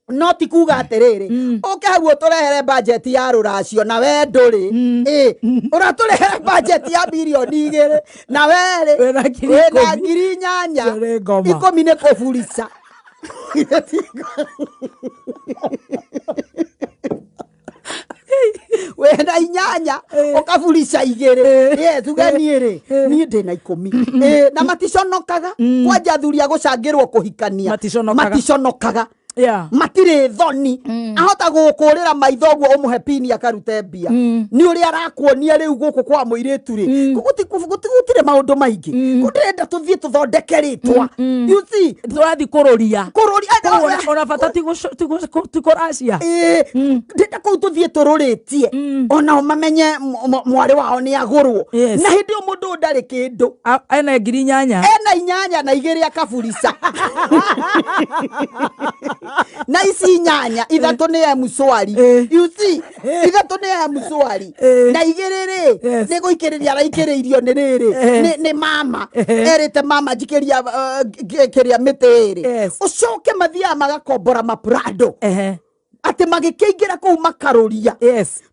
No ti kuga atĩrĩrĩ, ũke hau ũtũrehere budget ya rũracio na we ndũrĩ. Ĩ, ũratũrehere budget ya 2 mirioni na werĩ Wĩna ngiri wĩna 10. 8,000. Icio nĩ ngoma. 10 nĩ kũburica. Wĩna 8 ũkaburica 2. Yes, uge niĩ rĩ, niĩ ndĩna 10. Ĩ, na maticonokaga kwanja athuri a gũcangĩrwo kũhikania. Maticonokaga. Maticonokaga. Matirĩ thoni, ahota gũkũrĩra maitho ũguo ũmũhe pini akarute mbia nĩ ũrĩa arakuonia rĩu gũkũ kwa mũirĩtu rĩ. Gũtirĩ maũndũ maingĩ, kũndĩrenda tũthiĩ tũthondeke rĩtwa, you see. Tũrathiĩ kũrũria. Kũrũria. Kũu ona bata ti kũracia. Ĩĩ, ndĩrenda kũu tũthiĩ tũrũrĩtie onao mamenye mwarĩ wao nĩ agũrwo. Na hĩndĩ ĩyo mũndũ ũyũ ndarĩ kĩndũ. Ena 8,000. Ena 8 na 2 akaburica, na ici 8 3 nĩ M-Shwari. You see, 3 nĩ M-Shwari na 2 rĩ nĩ gũikĩrĩria araikĩrĩirio nĩ rĩrĩ nĩ mama erĩte mama njikĩria kĩrĩa mĩtĩ ĩrĩ. Ũcoke mathiaga magakombora maprado atĩ magĩkĩingĩra kũu makarũria.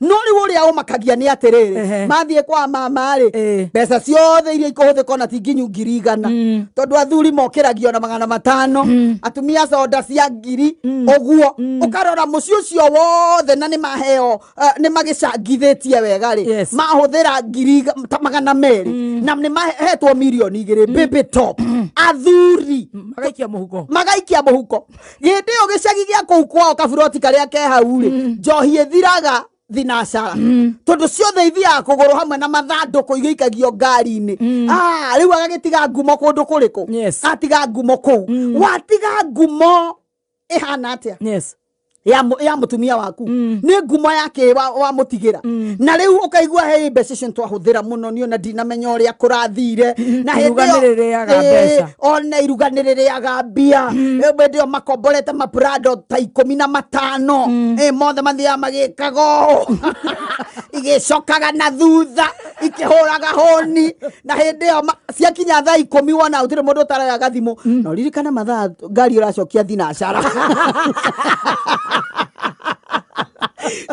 No rĩu ũrĩa ũmakagia nĩ atĩrĩrĩ, mathiĩ kwa mama rĩ, mbeca ciothe iria ikũhũthĩka ona ti nginyu 100,000, tondũ athuri mokĩragio na 500, atumia soda cia ngiri ũguo. Ũkarora mũciĩ ũcio wothe na nĩ maheo nĩ magĩcangithĩtie wega rĩ, mahũthĩra ngiri ta 200 na nĩ mahetwo 2 mirioni baby top athuri. Magaikia mũhuko. Magaikia mũhuko. Hĩndĩ ĩyo gĩcagi gĩa kũu kwao kaburoti karĩa ke hau rĩ, njohi ĩthiraga thinacara, tondũ ciothe ithiaga kũgũrũ hamwe na mathandũkũ igĩikagio ngari-inĩ. Ah, rĩu agagĩtiga ngumo kũndũ kũrĩkũ? Atiga ngumo kũu, watiga ngumo ĩhana atĩa ya mũtumia waku? Nĩ ngumo yake wa mũtigĩra. Na rĩu ũkaigua hei, mbeca icio twahũthĩra mũno niĩ ona ndinamenya ũrĩa kũrathire. Na hĩndĩ Iruga ĩyo- nĩrĩrĩaga Ĩĩ, mbeca. Ona iruga nĩrĩrĩaga mbia. Hĩndĩ ĩyo makomborete maprado ta 15. Ĩ, mothe mathiaga magĩkaga ũũ, igĩcokaga na thutha ikĩhũraga hũni. Na hĩndĩ ĩyo ciakinya thaa 10 wona gũtirĩ mũndũ ũtaroyaga thimũ. No ririkana mathaa ngari ũracokia thinacara,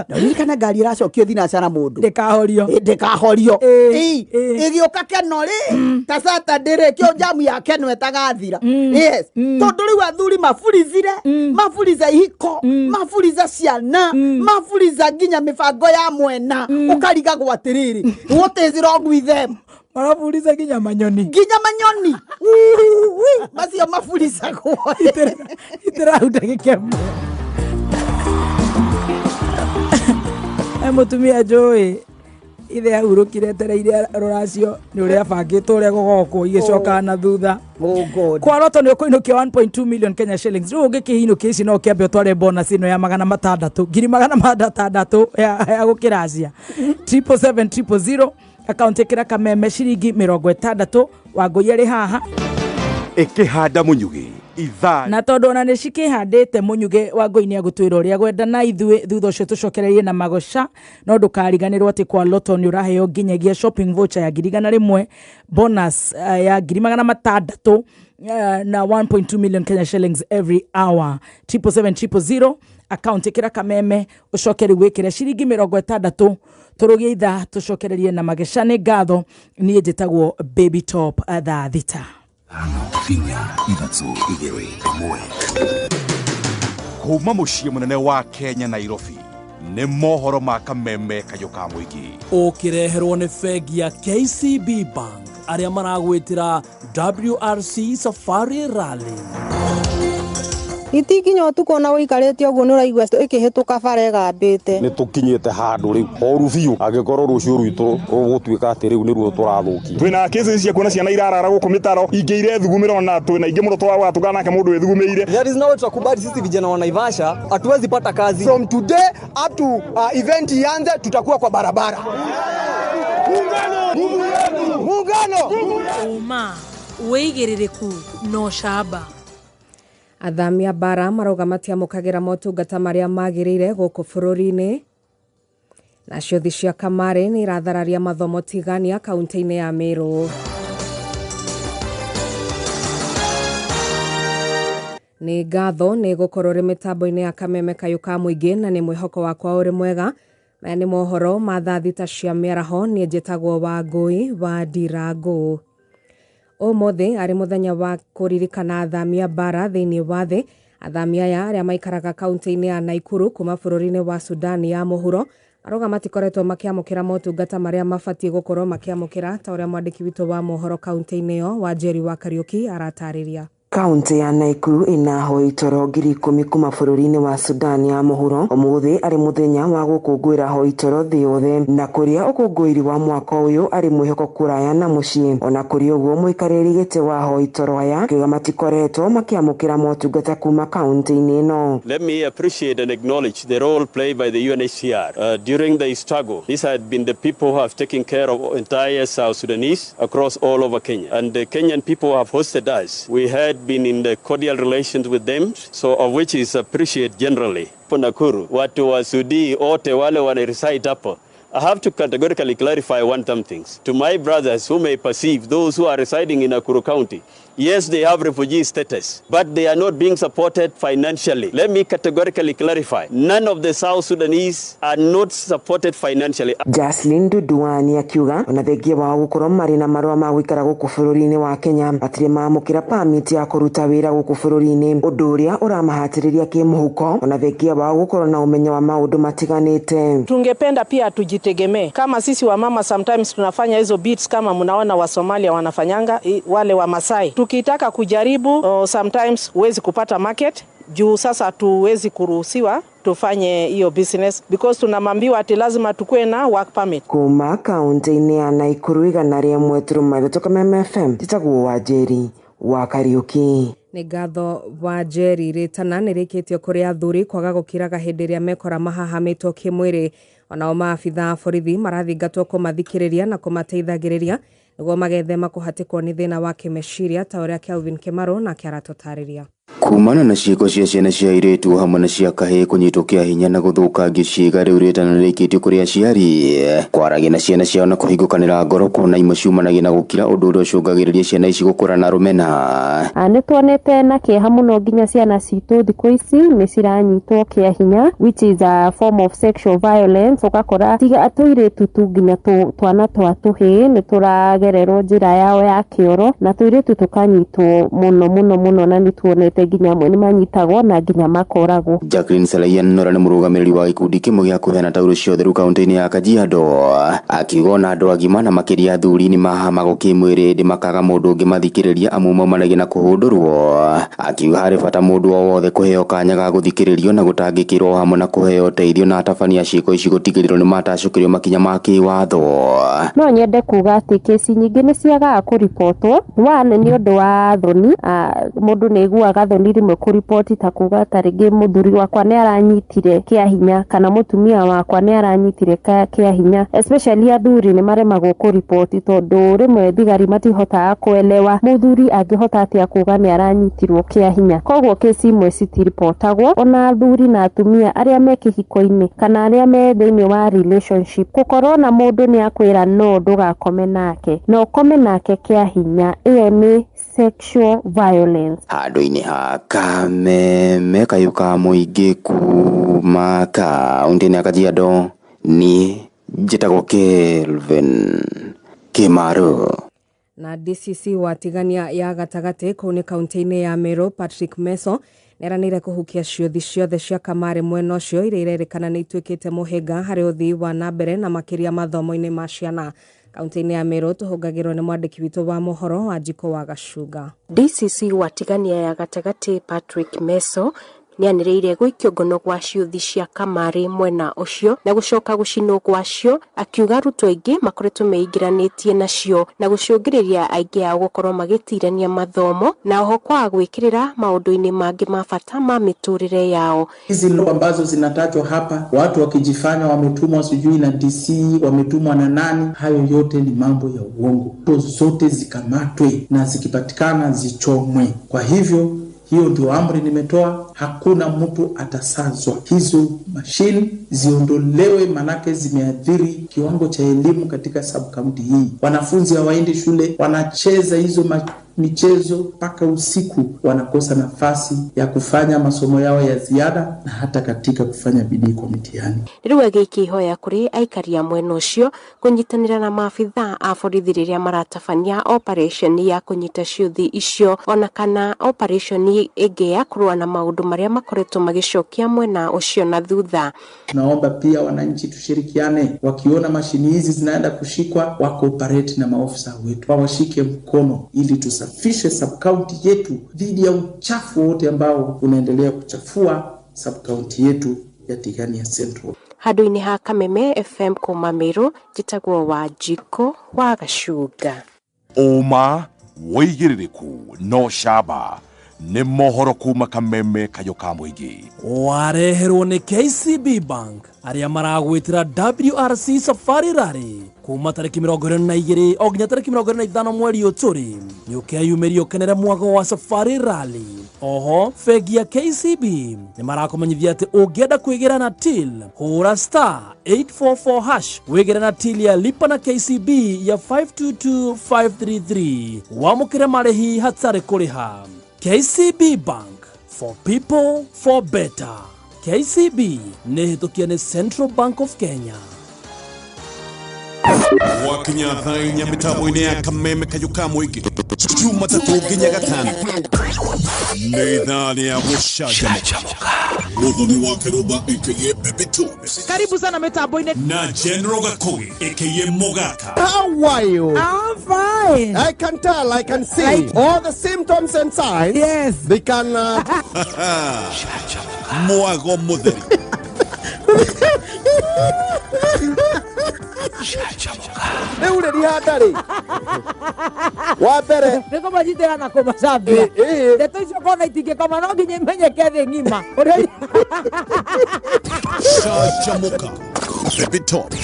no ririkana ngari ĩracokio thinacara mũndũ Ndĩkahorio. Ĩ, ndĩkahorio. Ĩ, Ĩ, ĩ. ĩgĩũka keno rĩ, ta Saturday rĩ, kĩo jamu ya keno ĩtagathira. Yes, tondũ rĩu athuri maburizire, maburiza ihiko, maburiza ciana, maburiza nginya mĩbango ya mwena. Ũkarigagwo atĩrĩrĩ, what is wrong with them? Maraburiza nginya manyoni. Nginya manyoni. Uwi, macio maburizagwo. Itirau ndagĩka 1. He mũtumia njũĩ ithe ahurũkire etereire rũracio nĩ ũrĩa abangĩtwo ũrĩa gũgokwo, igĩcoka na thutha. Oh God. Kwa roto nĩ ũkũinũkia 1.2 million Kenya shillings. Rĩu ũngĩkĩinũkia ici no ũkĩambe ũtware bonus ĩno ya 600, 600,000 ya gũkĩracia 777 000 akaunti. Ĩkĩra kameme ciringi 60. Wangũi arĩ haha. Ĩkĩhanda mũnyugĩ. Ithaa Na tondũ ona nĩ cikĩhandĩte mũnyuge wa ngoi nĩ agũtwĩra ũrĩa gwenda na ithuĩ thutha ũcio tũcokererie na magoca. No ndũkariganĩrwo atĩ kwa Lotto nĩ ũraheo nginyagia shopping voucher ya 100,000, bonus ya 600,000 na 1.2 million Kenya shillings every hour. 777 000 account, ĩkĩra kameme ũcoke rĩu wĩkĩre ciringi 60. Tũrũgie ithaa tũcokererie na mageca. Nĩ ngatho, niĩ njĩtagwo Baby Top. Thaa 6. 5, 4, 3, 2, 1. Kuma mũciĩ mũnene wa Kenya, Nairobi, nĩ mohoro ma kameme kayũ ka mũingĩ. Ũkĩreherwo nĩ bengi ya KCB Bank arĩa maragwĩtĩra WRC Safari Rally. Itikinya ũtukũ ona ũikarĩte ũguo nĩ ũraigua ĩkĩhĩtũka bara ĩgambĩte. Nĩ tũkinyĩte handũ rĩu horu biũ, angĩkorwo rũciũ rwitũ rũgũtuĩka atĩ rĩu nĩruo tũrathũkia. Twĩna cases cia kuona ciana irarara gũkũ mĩtaro, ingĩ irethugumĩra, ona twĩna ingĩ mũno tũragwatũgana nake mũndũ wĩthugumĩire. There is no way tutakubali sisi vijana wa Naivasha hatuwezi pata kazi. From today up to event ianze, tutakuwa kwa barabara. Muungano! Muungano! Ũma, wĩigĩrĩrĩku na ũcamba. Athami a bara marauga matiamũkagĩra motungata marĩa magĩrĩire gũkũ bũrũri-inĩ. Nacio thĩ cia kamarĩ nĩ irathararia mathomo tigania kaunti-inĩ ya Meru. Nĩ ngatho nĩ gũkorwo ũrĩ mĩtambo-inĩ ya kameme kayũ ka mũingĩ, na nĩ mwĩhoko wakwa ũrĩ mwega. Maya nĩ mohoro ma thaa 6 cia mĩaraho. Niĩ njĩtagwo Wangũi wa Ndirangũ. Ũmũthĩ arĩ mũthenya wa kũririkana athami a bara thĩinĩ wa thĩ. Athami aya arĩa maikaraga kaunti-inĩ ya Naikuru kuma bũrũri-inĩ wa Sudan ya mũhuro marauga matikoretwo makĩamũkĩra motungata marĩa mabatiĩ gũkorwo makĩamũkĩra, ta ũrĩa mwandĩki witũ wa mohoro kaunti-inĩ ĩyo Wanjeri wa Kariũki aratarĩria. Kaunti ya Naikuru ĩna ahoi toro 10,000 kuma bũrũri-inĩ wa Sudan ya mũhuro. Ũmũthĩ arĩ mũthenya wa gũkũngũĩra ahoi toro thĩ yothe, na kũrĩa ũkũngũĩri wa mwaka ũyũ arĩ mwĩhoko kũraya na mũciĩ. Ona kũrĩ ũguo, mũikarĩri gĩtĩ wa ahoi toro aya akiuga matikoretwo makĩamũkĩra motungata kuma kaunti-inĩ ĩno. Let me appreciate and acknowledge the role played by the UNHCR during the struggle. These had been the people who have taken care of entire South Sudanese across all over Kenya. And the Kenyan people have hosted us. We had been in the cordial relations with them, so of which is appreciated generally. Nakuru, watu wa Sudi wote wale wana reside hapo. I have to categorically clarify one something. To my brothers who may perceive those who are residing in Nakuru County, yes, they have refugee status, but they are not being supported financially. Let me categorically clarify. None of the South Sudanese are not supported financially. Jaslin Duduani akiuga ona thengia wao gũkorwo marĩ na marũa ma gũikara gũkũ bũrũri-inĩ wa Kenya, matirĩ mamũkĩra pamiti ya kũruta wĩra gũkũ bũrũri-inĩ, ũndũ ũrĩa ũramahatĩrĩria kĩmũhuko, ona thengia wao gũkorwo na ũmenyo wa maũndũ matiganĩte. Tungependa pia tujitegemee kama sisi wamama, sometimes tunafanya hizo beads kama mnaona wa Somalia wanafanyanga, wale wa Masai. Tukitaka kujaribu, sometimes huwezi kupata market juu sasa hatuwezi kuruhusiwa tufanye hiyo business because tunamambiwa ati lazima tukue na work permit. Kuma kaunti-inĩ ya Naikuru, 101.3 Kameme FM, njĩtagwo Wanjeri wa Kariũki. Nĩ ngatho Wanjeri. Rĩtana nĩ rĩkĩtio kũrĩ athuri kwaga gũkiraga hĩndĩ ĩrĩa mekora mahahamĩtwo kĩmwĩrĩ. Onao maabitha a borithi marathingatwo kũmathikĩrĩria na kũmateithagĩrĩria nĩguo magethema kũhatĩkwo nĩ thĩna wa kĩmeciria, ta ũrĩa Kelvin Kĩmarũ nake aratũtarĩria. Kumana na ciĩko cia ciana cia airĩtu hamwe na cia kahĩĩ kũnyitwo kĩa hinya na gũthũkangio ciĩga, rĩu rĩtana rĩkĩtio kũrĩ aciari kwaragia na ciana ciao na kũhingũkanĩra ngoro, kuona imwe ciumanagia na gũkira, ũndũ ũrĩa ũcũngagĩrĩria ciana ici gũkũra na rũmena. Nĩ tuonete na kĩeha mũno nginya ciana citũ thikũ ici nĩ ciranyitwo kĩa hinya, which is a form of sexual violence. Ũgakora tiga tũirĩtu tu, nginya twana twa tũhĩĩ nĩ tũragererwo njĩra yao ya kĩoro, na tũirĩtu tũkanyitwo mũno mũno mũno, na nĩ tuonete nginya amwe nĩ manyitagwo na nginya makoragwo. Jacqueline Salaian Nora nĩ mũrũgamĩrĩri wa gĩkundi kĩmwe gĩa kũheana taurũ cia ũtheru kaunti-inĩ ya Kajiado, akiuga ona andũ agima na makĩria athuri nĩ mahamagwo kĩmwĩrĩ ĩndĩ makaga mũndũ ũngĩmathikĩrĩria amu maumanagia na kũhũndũrwo. Akiuga harĩ bata mũndũ o wothe kũheo kanya ga gũthikĩrĩrio na gũtangĩkĩrwo hamwe na kũheo ũteithio, na atabania ciĩko ici gũtigĩrĩrwo nĩ matacũkĩrio makinya ma kĩwatho. No nyende kuga atĩ kesi nyingĩ nĩ ciagaga kũribotwo. One, nĩ ũndũ wa thoni, mũndũ nĩ aiguaga maiguaga thoni rĩmwe kũriboti ta kuga ta rĩngĩ mũthuri wakwa nĩ aranyitire kĩa hinya kana mũtumia wakwa nĩ aranyitire kĩa hinya, especially athuri nĩ maremagwo kũriboti tondũ rĩmwe thigari matihotaga kuelewa mũthuri angĩhota atĩa kuga nĩ aranyitirwo kĩa hinya. Koguo kesi imwe citiribotagwo. Ona athuri na atumia arĩa me kĩhiko-inĩ kana arĩa me thĩinĩ wa relationship, gũkorwo na mũndũ nĩ akwĩra no ndũgakome nake na ũkome nake kĩa hinya, ĩyo nĩ sexual violence. Handũ-inĩ ha Kameme kayũ ka mũingĩ kuma kaũntĩ-inĩ ya Kajiado, niĩ njĩtagwo Kelvin Kimaru. Na DCC wa Tigania ya gatagatĩ kũu nĩ kaunti-inĩ ya Meru Patrick Meso nĩeranĩire kũhukia ciũthi ciothe cia kamarĩ mwena ũcio iria irerĩkana nĩ ituĩkĩte mũhĩnga harĩ ũthii wa na mbere na makĩria mathomo-inĩ ma ciana. Kaunti-inĩ ya Meru tũhũngagĩrwo nĩ mwandĩki witũ wa mohoro wa Njiko wa Gacunga. DCC wa Tigania ya gatagatĩ Patrick Meso nĩanĩrĩire gũikio ngono gwa ciũthi cia kamarĩ mwena ũcio na gũcoka gũcinwo gwacio, akiuga arutwo aingĩ makoretwo meingĩranĩtie nacio na gũcũngĩrĩria aingĩ ao gũkorwo magĩtirania mathomo na oho kwaga gwĩkĩrĩra maũndũ-inĩ mangĩ ma bata ma mĩtũrĩre yao. Hizi law ambazo zinatajwa hapa, watu wakijifanya wametumwa sijui na DC, wametumwa na nani, hayo yote ni mambo ya uongo. Zote zikamatwe na zikipatikana zichomwe. Kwa hivyo hiyo ndio amri nimetoa, hakuna mtu atasazwa. Hizo mashine ziondolewe, manake zimeathiri kiwango cha elimu katika sub-county hii. Wanafunzi hawaendi shule, wanacheza hizo michezo mpaka usiku, wanakosa nafasi ya kufanya masomo yao ya ziada na hata katika kufanya bidii kwa mitihani. Rĩu agĩkĩhoya kũrĩ aikari a mwena ũcio kũnyitanĩra na maabithaa a borithi rĩrĩa maratabania operation ya kũnyita ciũthi icio ona kana operation ĩngĩ ya kũrũa na maũndũ marĩa makoretwo magĩcokia mwena ũcio na thutha. Tunaomba pia wananchi tushirikiane, wakiona mashini hizi zinaenda kushikwa wakooperate na maofisa wetu, wawashike mkono ili tusafishe sub-county yetu dhidi ya uchafu wote ambao unaendelea kuchafua sub-county yetu ya Tigania Central. Handũ-inĩ ha Kameme FM kuma Meru, njĩtagwo Wanjikũ wa Gacunga. Ũma wĩigĩrĩrĩku no camba nĩ mohoro kuma Kameme kayũ ka mũingĩ. Wareherwo nĩ KCB Bank arĩa maragwĩtĩra WRC Safari Rally kuma tarĩki 22 o nginya tarĩki 25 mweri ũyũ tũrĩ. Nĩ ũkeyumĩria ũkenere mwago wa Safari Rally. Oho bengi ya KCB nĩ marakũmenyithia atĩ ũngĩenda kwĩgĩra na till hũra star 844 hash wĩgĩre na till ya lipa na KCB ya 522533 wamũkĩre marĩhi hatarĩ kũrĩha. KCB Bank, for people for better. KCB nĩ hĩtũkia nĩ Central Bank of Kenya. Wakinya thaa inya mĩtambo-inĩ ya Kameme kayũ ka mũingĩ Jumatatũ nginya Gatano nĩ ithaa rĩa gũcanjamũka. Mũthoni wa Kĩrũmba aka Baby Tunes. Karibu sana mĩtambo-inĩ na General Gakogi aka Mogaka. How are you? I'm fine. I can tell, I can see all the symptoms and signs. Yes. They can Mwago mũtheri. Rĩu rĩ rihanda rĩ wa mbere nĩ kũmanyitĩra na kũmacambia ndeto icio kona itingĩkoma no nginya imenyeke thĩ ng'ima. Canjamũka Baby Top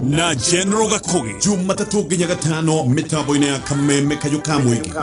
na General Gakogi Jumatatũ nginya Gatano mĩtambo-inĩ ya Kameme kayũ ka mũingĩ.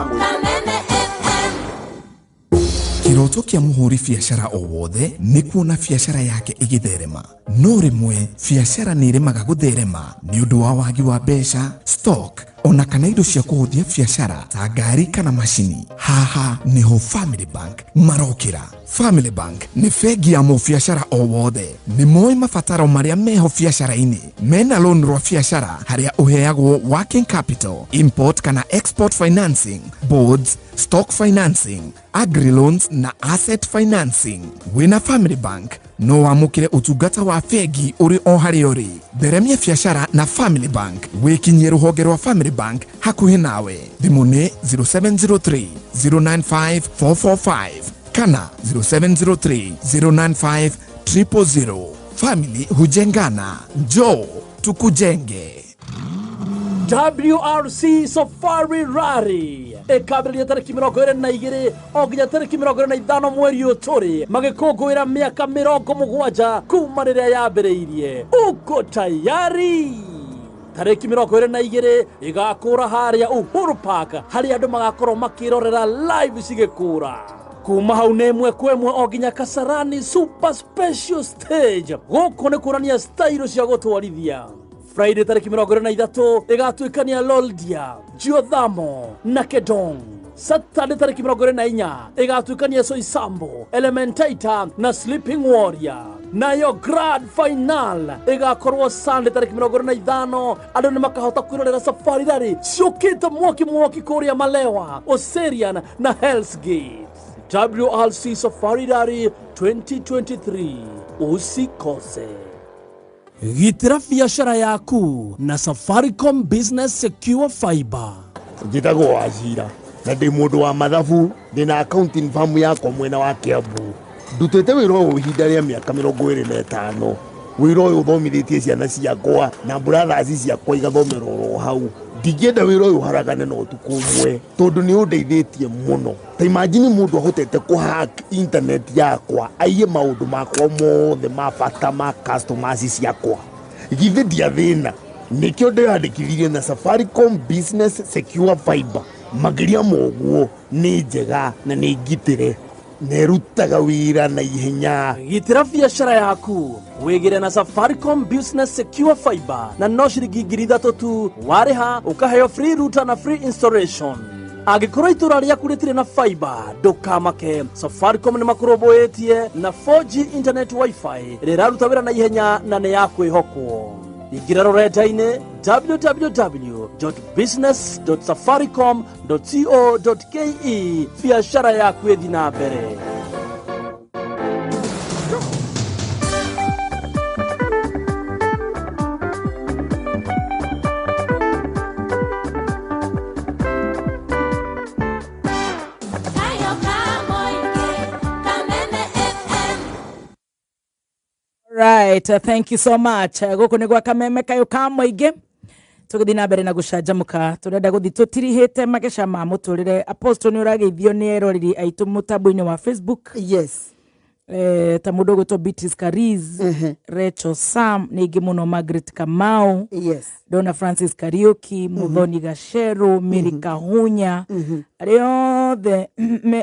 Kĩroto kĩa mũhũri biacara o wothe nĩ kuona biacara yake ĩgĩtherema, no rĩmwe biacara nĩ ĩremaga gũtherema nĩ ũndũ wa wagi wa mbeca, stock ona kana indo cia kũhũthia biacara ta ngari kana macini. Haha nĩho Family Bank marokĩra. Family Bank nĩ bengi ya mũbiacara o wothe. Nĩ moĩ mabataro marĩa meho biacara-inĩ. Mena loan rwa biacara harĩa ũheagwo working capital, import kana export financing, boards, stock financing, agri loans na asset financing. Wĩna Family Bank no wamũkĩre ũtungata wa bengi ũrĩ o harĩa ũrĩ. Theremia biacara na Family Bank. Wĩkinyie rũhonge rwa Family Bank hakuhĩ nawe. Thimũ nĩ 0703 095 445 kana 0703 095 000. Family hujengana, njoo tukujenge. WRC Safari Rally ĩkambĩrĩria tarĩki 22 o nginya tarĩki 25 mweri ũyũ tũrĩ, magĩkũngũĩra mĩaka 70 kuma rĩrĩa yambĩrĩirie. Uko tayari? Tarĩki 22 ĩgakũra harĩa Uhuru Park, harĩa andũ magakorwo makĩrorera live cigĩkũra. Kuma hau nĩ ĩmwe kwa ĩmwe o nginya Kasarani Super Special Stage. Gũkũ nĩ kuonania style cia gũtwarithia. Friday tarĩki 23 ĩgatuĩkania Loldia, Geothermal na Kedong. Saturday tarĩki 24 ĩgatuĩkania Soisambo, Elementaita na Sleeping Warrior. Nayo grand final ĩgakorwo Sunday tarĩki 25. Andũ nĩ makahota kwĩrorera Safari Rally ciũkĩte mwaki mwaki kũrĩa Malewa, Oserian na Hell's Gate. WRC Safari Rally 2023, usikose. Gitĩra biacara yaku na Safaricom Business Secure Fiber. Njĩtagwo Wacira na ndĩ mũndũ wa mathabu, ndĩna accounting firm yakwa mwena wa Kiambu. Ndutĩte wĩra ũyũ ihinda rĩa mĩaka 25. Wĩra ũyũ ũthomithĩtie ciana ciakwa na brothers ciakwa igathomera oro hau. Ndingĩenda wĩra ũyũ ũharagane na ũtukũ ũmwe tondũ nĩ ũndeithĩtie mũno. Ta imagine mũndũ ahotete kũhack internet yakwa, aiye maũndũ makwa mothe ma bata ma customers ciakwa. Githĩ ndiathĩna? Nĩkĩo ndĩyandĩkithirie na Safaricom Business Secure Fiber. Makĩria ma ũguo nĩ njega na nĩ ngitĩre, na ĩrutaga wĩra na ihenya. Gitĩra biacara yaku wĩgĩre na Safaricom Business Secure Fiber na no ciringi 3,000 tu. Warĩha ũkaheo free router na free installation. Angĩkorwo itũra rĩaku rĩtirĩ na fiber, ndũkamake. Safaricom nĩ makũrũmbũĩtie na 4G internet wifi ĩrĩa ĩraruta wĩra na ihenya na nĩ ya kwĩhokwo. Ingĩra rũrenda-inĩ www.business.safaricom.co.ke, biacara yaku ĩthiĩ na mbere. Right, thank you so much. Gũkũ nĩ gwa Kameme kayũ ka mũingĩ. Tũgĩthiĩ na mbere na gũcanjamũka, tũrenda gũthiĩ tũtirihĩte mageca ma mũtũrĩre. Apostle, nĩ ũrageithio nĩ eroreri aitũ mũtambo-inĩ wa Facebook. Yes. Ta mũndũ ũgwĩtwo Beatrice Kariz, Rachel Sam, nĩ ingĩ mũno, Margaret Kamau. Yes. Donna Francis Kariuki, Muthoni Gaceru, Mary Kahunya, arĩa othe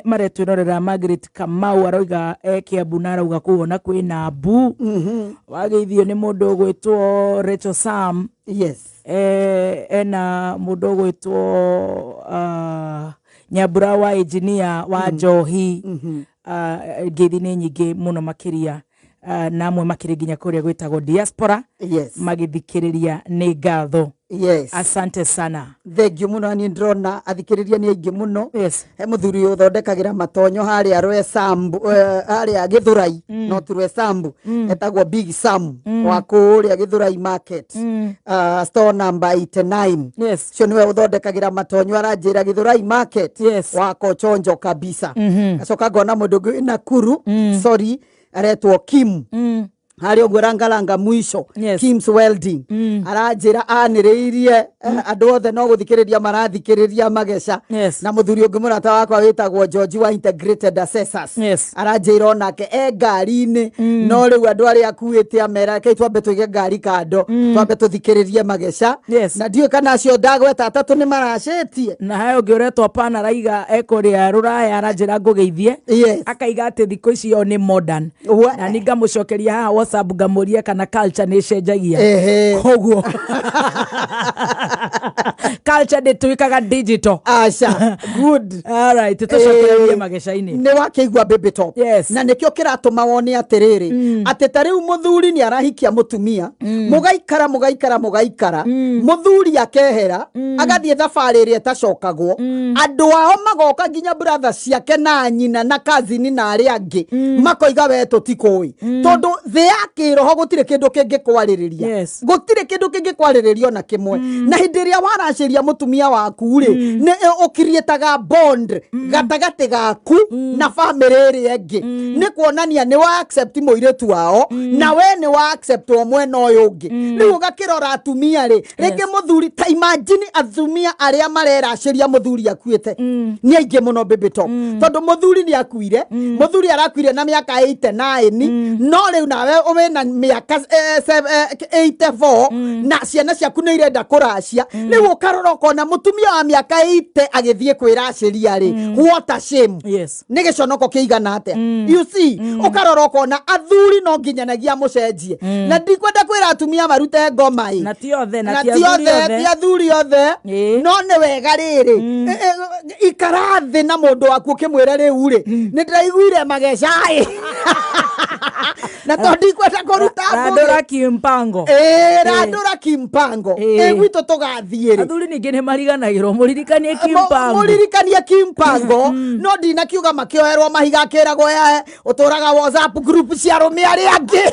maretwĩrorera. Margaret Kamau aroiga e Kiambu na arauga kũu ona kwĩna mbu. Wageithio nĩ mũndũ ũgwĩtwo Rachel Sam. Yes. Ena mũndũ ũgwĩtwo Nyambura wa engineer wa Njohi. Ngeithi nĩ nyingĩ mũno makĩria, na amwe makĩrĩ nginya kũrĩa gwĩtagwo diaspora. Yes. Magĩthikĩrĩria, nĩ ngatho. Yes. Asante sana. Thengiũ mũno. Niĩ ndĩrona athikĩrĩria nĩ aingĩ mũno. Yes. He mũthuri ũthondekagĩra matonyo harĩa Rwesambu, harĩa Gĩthũrai, no ti Rwesambu, etagwo Big Sam wa kũrĩa Gĩthũrai Market, store number 89. Yes. Ũcio nĩwe ũthondekagĩra matonyo, aranjĩra Gĩthũrai Market. Yes. Wako chonjo kabisa. Gacoka ngona mũndũ ũngĩ wĩ Nakuru, sorry, aretwo Kim, harĩa ũguo rangaranga mwisho. Yes. Kim's Welding, aranjĩra anĩrĩirie andũ othe no gũthikĩrĩria marathikĩrĩria mageca. Yes. Na mũthuri ũngĩ mũrata wakwa wĩtagwo George wa Integrated Assessors. Yes. Aranjĩra onake e ngari-inĩ, no rĩu andũ arĩa akuĩte amera rekei twambe tũige ngari kando, twambe tũthikĩrĩrie mageca. Yes. Na ndiũĩ kana acio ndagweta atatũ nĩ maracĩtie. Na hayo ũngĩ ũretwo pana araiga ekũrĩa rũraya, aranjĩra ngũgeithie. Yes. Akaiga atĩ thikũ ici o nĩ modern. We. Na ni ngamũcokeria haha WhatsApp, ngamũria kana culture nĩ ĩcenjagia. Koguo culture ndĩtuĩkaga digital. Aca, good. Alright, tũcokererie mageca-inĩ. Nĩ wakĩigua Baby Top? Yes. Na nĩkĩo kĩratũma wone atĩrĩrĩ, atĩ ta rĩu mũthuri nĩ arahikia mũtumia, mũgaikara mũgaikara mũgaikara, mũthuri akehera, agathiĩ thabarĩ ĩrĩa ĩtacokagwo. Andũ ao magoka, nginya brother ciake na nyina na kazini na arĩa angĩ, makoiga we tũtikũĩ, tondũ thĩ ya kĩroho gũtirĩ kĩndũ kĩngĩkwarĩrĩria. Yes. Gũtirĩ kĩndũ kĩngĩkwarĩrĩria ona kĩmwe. Na hĩndĩ ĩrĩa waracĩria waracĩria mũtumia waku rĩ, nĩ ũkiriĩtaga bond gatagatĩ gaku na bamĩrĩ ĩrĩa ĩngĩ. Nĩ kuonania nĩ wa accept mũirĩtu wao, na we nĩ wa accept o mwena ũyũ ũngĩ. Rĩu ũgakĩrora atumia rĩ, rĩngĩ mũthuri, ta imagine atumia arĩa mareracĩria mũthuri akuĩte nĩ aingĩ mũno, Baby Top. Tondũ mũthuri nĩ akuire, mũthuri arakuire na mĩaka 89, no rĩu nawe wĩna mĩaka 84 na ciana ciaku nĩ irenda kũracia. Rĩu ũkarora ũkona mũtumia wa mĩaka 80 agĩthiĩ kwĩracĩria rĩ, what a shame. Nĩ gĩconoko kĩigana atĩa, you see? Ũkarora ũkona athuri no nginyanagia mũcenjie, na ndikwenda kwĩra atumia marute ngoma ĩ. Na ti othe, na na ti ti athuri othe, othe. Ti athuri othe, no nĩ wega rĩrĩ, ikara thĩ na mũndũ waku ũkĩmwĩra, rĩu rĩ, nĩ ndĩraiguire mageca ĩ, na to ndikwenda kũruta Randũra kimpango. Ĩ, randũra kimpango. Ĩ, gwitũ tũgathiĩ rĩ? Athuri ningĩ nĩ mariganagĩrwo, mũririkanie kimpango. Mũririkanie kimpango. No ndinakiuga makĩoerwo mahiga, akĩragwo yae ũtũraga WhatsApp group cia arũme arĩa angĩ.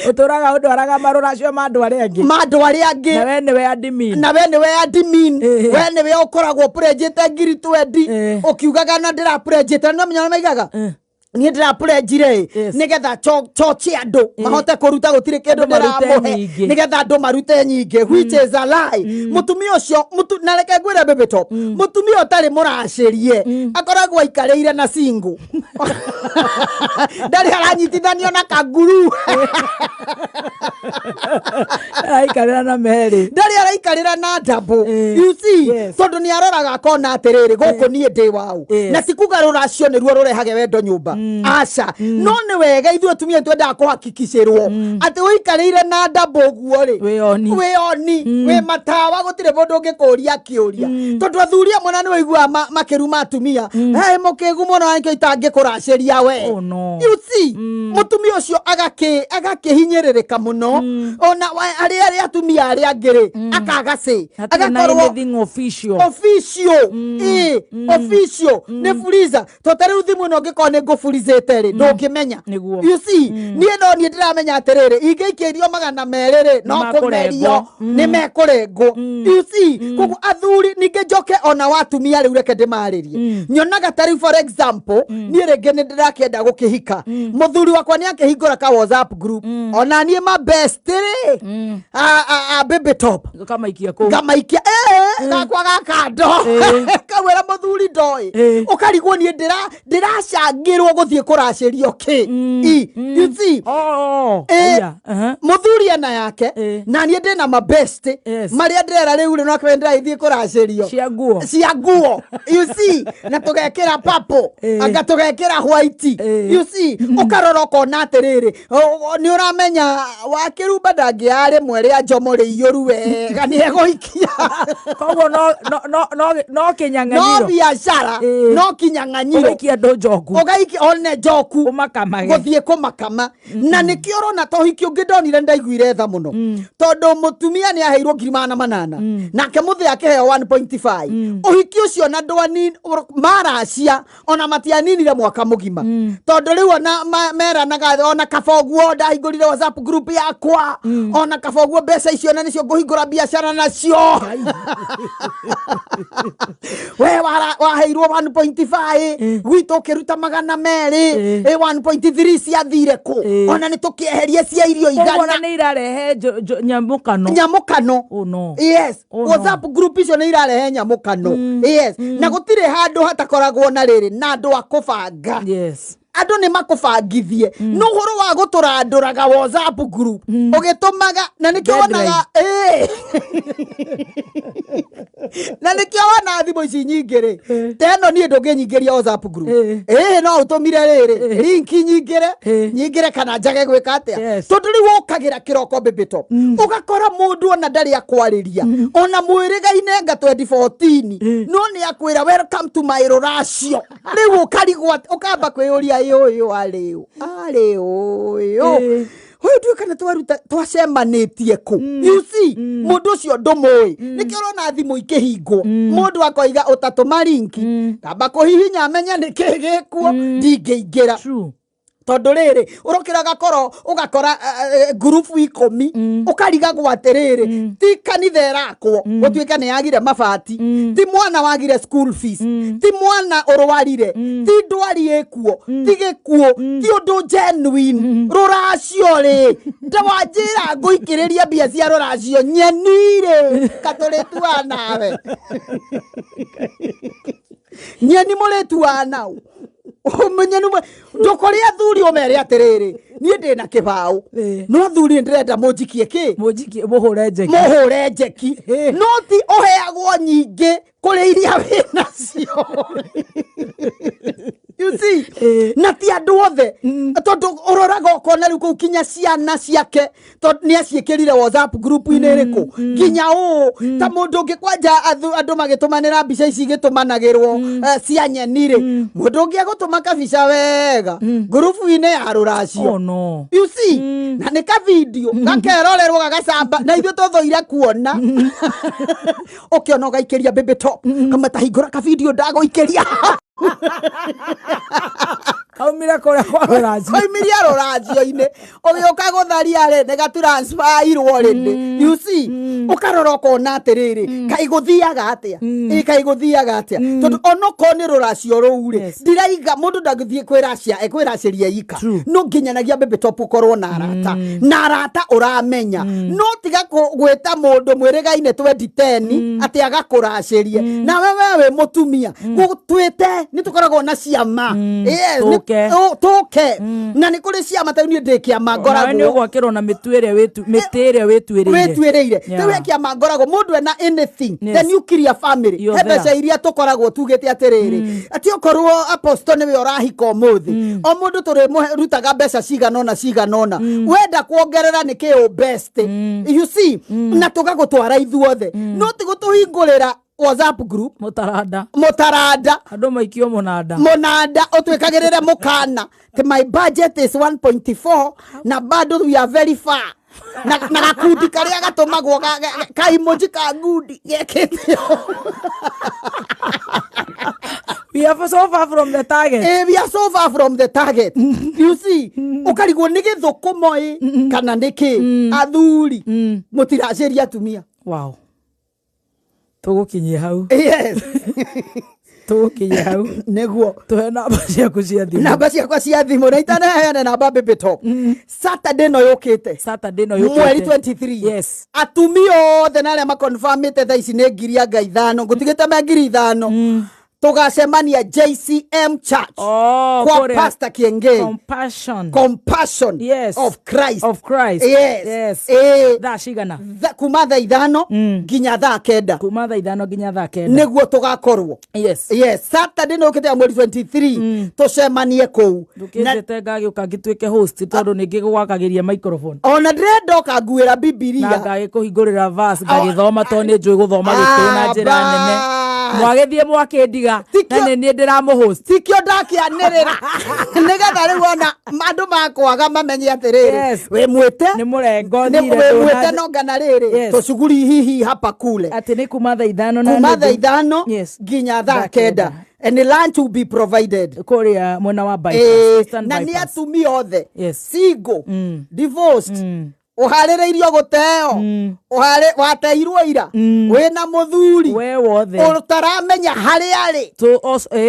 Ũtũraga ũndwaraga marũracio ma andũ arĩa angĩ. Ma andũ arĩa angĩ. Na we nĩwe admin. Na we nĩwe admin, we nĩwe ũkoragwo pledgĩte 20,000, ũkiugaga na ndĩrapledgĩte, no menya maigaga niĩ ndĩrapledgire ĩ nĩgetha choche andũ mahote kũruta, gũtirĩ kĩndũ Andũ marute ndĩramũhe. nyingĩ. Nĩgetha andũ marute nyingĩ, which is a lie. Mũtumia ũcio na reke ngwĩre, Baby Top, mũtumia ũtarĩ mũracĩrie akoragwo aikarĩire na single, ndarĩ aranyitithanio na kanguru. Araikarĩra na merĩ. Ndarĩ araikarĩra na double, you see? Tondũ nĩ aroraga akona atĩrĩrĩ, gũkũ niĩ ndĩ waũ. Na ti kuga rũracio nĩruo rũrehage wendo nyũmba, aca. No nĩ wega ithuĩ atumia twendaga kũhakikicĩrwo atĩ ũikarĩire na double ũguo rĩ, wĩoni wĩ matawa, gũtirĩ mũndũ ũngĩkũria kĩũria. Tondũ athuri amwe na nĩ waiguaga makĩruma atumia, hey, mũkĩgu mũno, nĩkĩo itangĩkũracĩria we. Oh, no. You see, mũtumia ũcio agakĩhinyĩrĩrĩka mũno, ona arĩa atumia arĩa angĩ rĩ, akaga cĩ. Hatirĩ na anything official. Official, ĩ, official nĩ fuliza. To ta rĩu thimũ ĩno ũngĩkorwo nĩ ngũburizĩte rĩ, ndũngĩmenya. You see, niĩ no niĩ ndĩramenya atĩrĩrĩ, ingĩikia irio 200 rĩ, no Nĩmakũrengwo. kũmerio nĩ mekũrengwo, you see? Koguo athuri ningĩ njoke ona watumia rĩu, reke ndĩmarĩrie. Nyonaga ta rĩu, for example, niĩ rĩngĩ nĩ ndĩrakĩenda gũkĩhika, mũthuri wakwa nĩ akĩhingũra ka WhatsApp group, ona niĩ ma best rĩ, a Baby Top. Kamaikia kũu. Ngamaikia gakwa gakando kawĩra mũthuri ndoĩ, ũkarigwo niĩ ndĩracangĩrwo gũthiĩ kũracĩrio kĩ I, you see? Aya, Mũthuri ena yake, na niĩ ndĩna mabest marĩa ndĩrera rĩu rĩ, no ndĩrathiĩ kũracĩrio cia nguo. Cia nguo, you see? Na tũgekĩra purple, anga tũgekĩra white, you see? Ũkarora ũkona atĩrĩrĩ, nĩ ũramenya wakĩrumba ndangĩaya rĩmwe rĩa njomo rĩiyũru wega nĩ egũikia. Koguo no no kĩnyang'anyiro. Biacara no kinyang'anyiro. Ũgaikia andũ njoku. Ũgaikia one njoku. Ũmakamage. Gũthiĩ kũmakama. Na nĩkĩo ũrona ta ũhiki ũngĩ ndonire, ndaiguire tha mũno, tondũ mũtumia nĩ aheirwo 800,000, nake mũthĩ akĩheo 1.5. Ũhiki ũcio na ndwani maracia ona matianinire mwaka mũgima, tondũ rĩu ona meranaga, ona kaba ũguo ndahingũrire WhatsApp group yakwa, ona kaba ũguo mbeca icio na nĩcio ngũhingũra biacara nacio. We waheirwo 1.5, gwitũ ũkĩruta 200, ĩ 1.3 ciathire kũ? Ona nĩ tũkĩeherie cia irio Koguo ona 100. nĩ irarehe nyamũkano. Nyamũkano. Oh, no. Yes. Oh, no. WhatsApp group icio nĩ irarehe nyamũkano, yes. Na gũtirĩ handũ hatakoragwo na rĩrĩ na andũ a kũbanga. Andũ nĩ makũbangithie, no ũhoro wa gũtũrandũraga WhatsApp group ũgĩtũmaga, na nĩkĩo wonaga ĩĩ. Na nĩkĩo wona thimũ ici nyingĩ rĩ, ta ĩno niĩ ndũngĩnyingĩria WhatsApp group, ĩĩ, no ũtũmire rĩrĩ link nyingĩre nyingĩre kana njage gwĩka atĩa, tondũ rĩu ũkagĩra kĩroko, Baby Top, ũgakora mũndũ ona ndarĩ akwarĩria, ona mwĩrĩga-inĩ nga 2014, no nĩ akwĩra, "Welcome to my rũracio." Rĩu ũkarigwo ũkamba kwĩyũria, ĩ ũyũ arĩ ũ, arĩ ũyũ ũyũ ndiũĩ kana twaruta twacemanĩtie kũ, you see? Mũndũ ũcio ndũmũĩ. Nĩkĩo ũrona thimũ ikĩhingwo, mũndũ akoiga ũtatũma link, kamba kũhihinya amenye nĩ kĩ gĩkuo, ndingĩingĩra. Tondũ rĩrĩ ũrokĩra ũgakora ũgakora ngurubu 10 ũkarigagwo atĩrĩrĩ ti kanitha ĩrakwo gũtuĩke nĩ yagire mabati, ti mwana wagire school fees, ti mwana ũrwarire, ti ndwari ĩkuo, ti gĩkuũ, ti ũndũ genuine. Rũracio rĩ ndĩwanjĩra ngũikĩrĩria mbia cia rũracio nyeni rĩ katũrĩtua nawe nyeni mũrĩtua nau ũmenyenu ndũkũrĩ athuri ũmere atĩrĩrĩ niĩ ndĩna kĩbaũ no athuri ndĩrenda mũnjikie kĩ mũnjikie mũhũre njeki, mũhũre njeki, no ti ũheagwo nyingĩ kũrĩ iria wĩnacio. You see, na ti andũ othe tondũ ũroraga ũkona rĩu kũu kinya ciana ciake tondũ nĩ aciĩkĩrire WhatsApp group-inĩ ĩrĩkũ nginya ũũ ta mũndũ ũngĩ kwanja andũ magĩtũmanĩra mbica ici igĩtũmanagĩrwo cia nyeni rĩ mũndũ ũngĩ agũtũma kabica wega ngurubu-inĩ ya rũracio. Oh no. You see, na nĩ kavidio gakerorerwo gagacamba na ithuĩ tũthũire kuona ũkĩona ũgaikĩria baby top kama tahingũra kavidio ndagũikĩria. Kaumire kũrĩa kwa rũracio. Kaumiria rũracio-inĩ ũgĩũka gũtharia rĩ nĩ gatransferirwo rĩndĩ. You see, ũkarora ũkona atĩrĩrĩ kaĩ gũthiaga atĩa, ĩ kaĩ gũthiaga atĩa, tondũ onokorwo nĩ rũracio rũu rĩ ndiraiga mũndũ ndangĩthiĩ kwĩracia ekwĩracĩria ika, no nginyanagia baby top ũkorwo na arata na arata ũramenya, no tiga gwĩta mũndũ mwĩrĩgaine 2010 atĩ agakũracĩrie nawe we wĩ mũtumia gũtwĩte nĩ tũkoragwo na ciama. Yes, Tũke. Tũke na nĩ kũrĩ ciama ta niĩ ndĩ kĩama Nawe nĩ ngoragwo ũgwakĩrwo na mĩtu ĩrĩa mĩtĩ ĩrĩa wĩtuĩrĩire. Wĩtuĩrĩire. Yeah. Rĩu he kĩama ngoragwo mũndũ ena anything, Yes. the nuclear family, You're he mbeca there. iria tũkoragwo tugĩte atĩrĩrĩ atĩ okorwo apostle nĩwe ũrahika ũmũthĩ o mũndũ tũrĩmũrutaga mbeca cigana ũna cigana ũna, wenda kuongerera nĩ kĩũ best. You see, na tũgagũtwara ithuothe, no ti gũtũhingũrĩra WhatsApp group mũtaranda mũtaranda andũ maikio mũnanda mũnanda ũtwĩkagĩrĩre mũkana ti my budget is 1.4 na bado we are very far na na gakundi karĩa gatũmagwo ka emoji ka ngundi gekĩte. We are so far from the target. We are so far from the target. You see, ũkarigwo nĩ gĩthũkũmo ĩ kana nĩ kĩ athuri mũtiracĩria atumia. Wow. Tũgũkinyia hau. Yes. Tũgũkinyia hau. Nĩguo. Tũhe namba ciaku cia thimũ. Namba ciakwa cia thimũ na itanaheana namba baby top. Saturday no yũkĩte. Saturday no yũkĩte. Mweri 23. Yes. Atumia othe na arĩa makonfirmĩte thaa ici nĩ 5,000 ngũtigĩte me 5,000. Tũgacemania JCM Church. Oh, kwa kũrĩa Pastor Kiengei. Compassion. Compassion. Yes. Of Christ. Of Christ. Yes. Yes. Thaa cigana? Kuma thaa 5 nginya thaa 9. Kuma thaa 5 nginya thaa 9. Nĩguo tũgakorwo. Yes. Yes. Saturday no yũkĩte ya mweri 23 tũcemanie kũu. Ndũkĩnjĩte ngagĩũka ngĩtuĩke host tondũ nĩ ngĩgwakagĩria microphone. Ona ndĩrenda ũkanguĩra Bibilia. Na ngagĩkũhingũrĩra verse ngagĩthoma tondũ nĩ njũĩ gũthoma gĩkũyũ na njĩra nene. Mwagĩthiĩ mwakĩndiga na nĩ niĩ ndĩramũhost. Tikio ndakĩanĩrĩra nĩgetha rĩu ona andũ makwaga mamenye atĩrĩrĩ Yes. wĩ mwĩte nĩ mũrengo wĩ thire mwĩte nongana rĩrĩ Yes. tũcuguri hihi hapa kule atĩ nĩ kuma thaa 5 na kuma nuthu. thaa 5 Yes. nginya thaa Thaa 9 kenda. and lunch will be provided kũrĩa mwena wa bypass, Eastern na nĩ bypass. atumia othe Yes. single divorced ũharĩrĩirio gũteo wateirwo ira wĩna mũthuri we wothe ũtaramenya harĩa arĩ.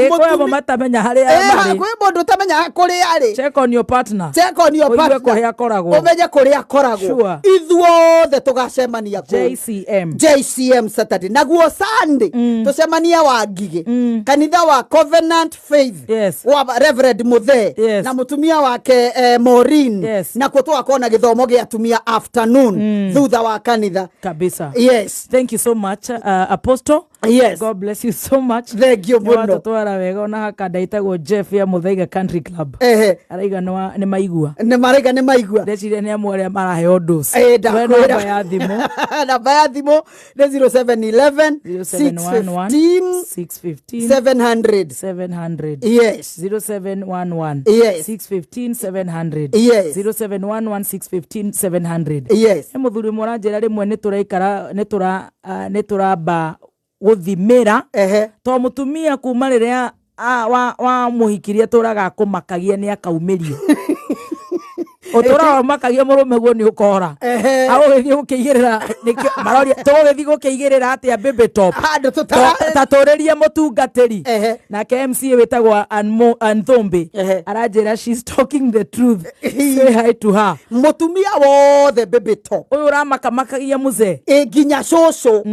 Kwĩ amwe matamenya harĩa marĩ. Kwĩ mũndũ ũtamenya kũrĩa arĩ. Check on your partner. Check on your Ũigue partner. kũrĩa akoragwo. Ũmenye kũrĩa akoragwo. Sure. Ithuothe tũgacemania kũu. JCM. JCM Saturday. Naguo Sunday tũcemania wa Ngigĩ kanitha wa Covenant Faith. Yes. Wa Reverend Muthee Yes. na mũtumia wake Maureen. Yes. Nakuo tũgakorwo na gĩthomo gĩa atumia afternoon thutha wa kanitha. Kabisa. Yes. Thank you so much Apostle. Yes. God bless you so much. Thank you mũno. Watũtwara wega ona hakanda ĩtagwo Jeff ya Muthaiga Country Club. Ehe. Araiga nĩ maigua. Nĩ maraiga nĩ maigua. Ndeciria nĩ amwe arĩa maraheo dose. Eh, Tũhe ndakwĩra. namba ya thimũ. Namba ya thimũ nĩ 0711 0711 615 615 700. 700. Yes. 0711 Yes. 615 700. Yes. 0711 615 700. Yes. He mũthuri ũmwe ũranjĩra rĩmwe nĩ tũraikara nĩ tũramba gũthimĩra to mũtumia kuma rĩrĩa Wa mũhikirie atũraga akũmakagia nĩ akaumĩrio ũtũraga ũmakagia mũrũme guo nĩ ũkora. Agũgĩthiĩ gũkĩigĩrĩra nĩkĩo maroria tũgũgĩthiĩ gũkĩigĩrĩra atĩa baby top? Handũ tũtara. Ta tũrĩrie mũtungatĩri. Nake MCA wĩtagwo Ann Thumbi aranjĩra, "She's talking the truth, say hi to her." Mũtumia wothe baby top. Ũyũ ũramakamakagia mũzee. Ĩ nginya cũcũ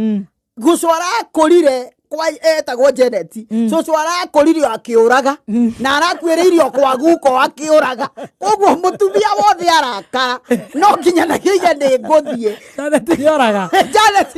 gucũ arakũrire kwa etagwo Janet, cũcũ arakũrire o akĩũraga na arakuĩrĩire o kwa guko akĩũraga. Koguo mũtumia wothe arakara no nginya na kĩige nĩ ngũthiĩ. Janet nĩoraga. Janet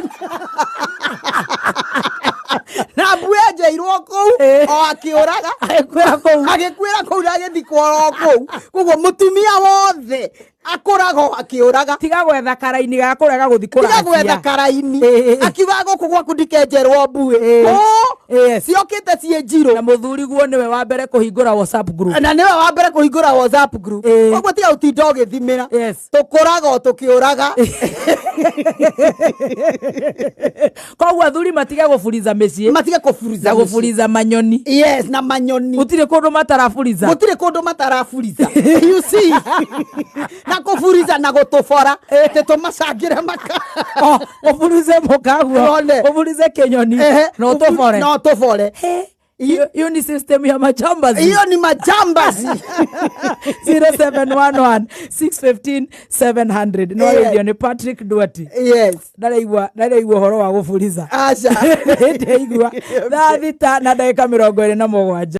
na mbue enjeirwo kũu o akĩũraga. Agĩkuĩra kũu. Agĩkuĩra kũu na agĩthikwo oro kũu. Koguo mũtumia wothe akũraga o akĩũraga. Tiga gwetha karaini ga kũrega gũthiĩ tiga kũracia. Gwetha karaini akiuga gũkũ gwaku ndikenjerwo mbuĩ. Ciokĩte ciĩ njirũ. Na mũthuri guo nĩwe wa mbere kũhingũra WhatsApp group. Na nĩwe wa mbere kũhingũra WhatsApp group. Koguo tiga ũtinda ũgĩthimĩra. Tũkũraga o tũkĩũraga. Koguo athuri matige gũburiza mĩciĩ. Matige kũburiza na mĩciĩ. Gũburiza manyoni. Yes, na manyoni. Gũtirĩ kũndũ mataraburiza. Gũtirĩ kũndũ mataraburiza, you see, na kũburiza na gũtũbora atĩ tũmacangĩre maka. Ũburize mũkaguo. One. Ũburize kĩnyoni na ũtũbore. Na ũtũbore. Hiyo ni system ya majambazi. Hiyo ni majambazi. 0711 615 700 no radio ni Patrick Duarte. Ndaraigua ndaraigua ũhoro wa gũburiza. Aca. Ndaigua 6:27.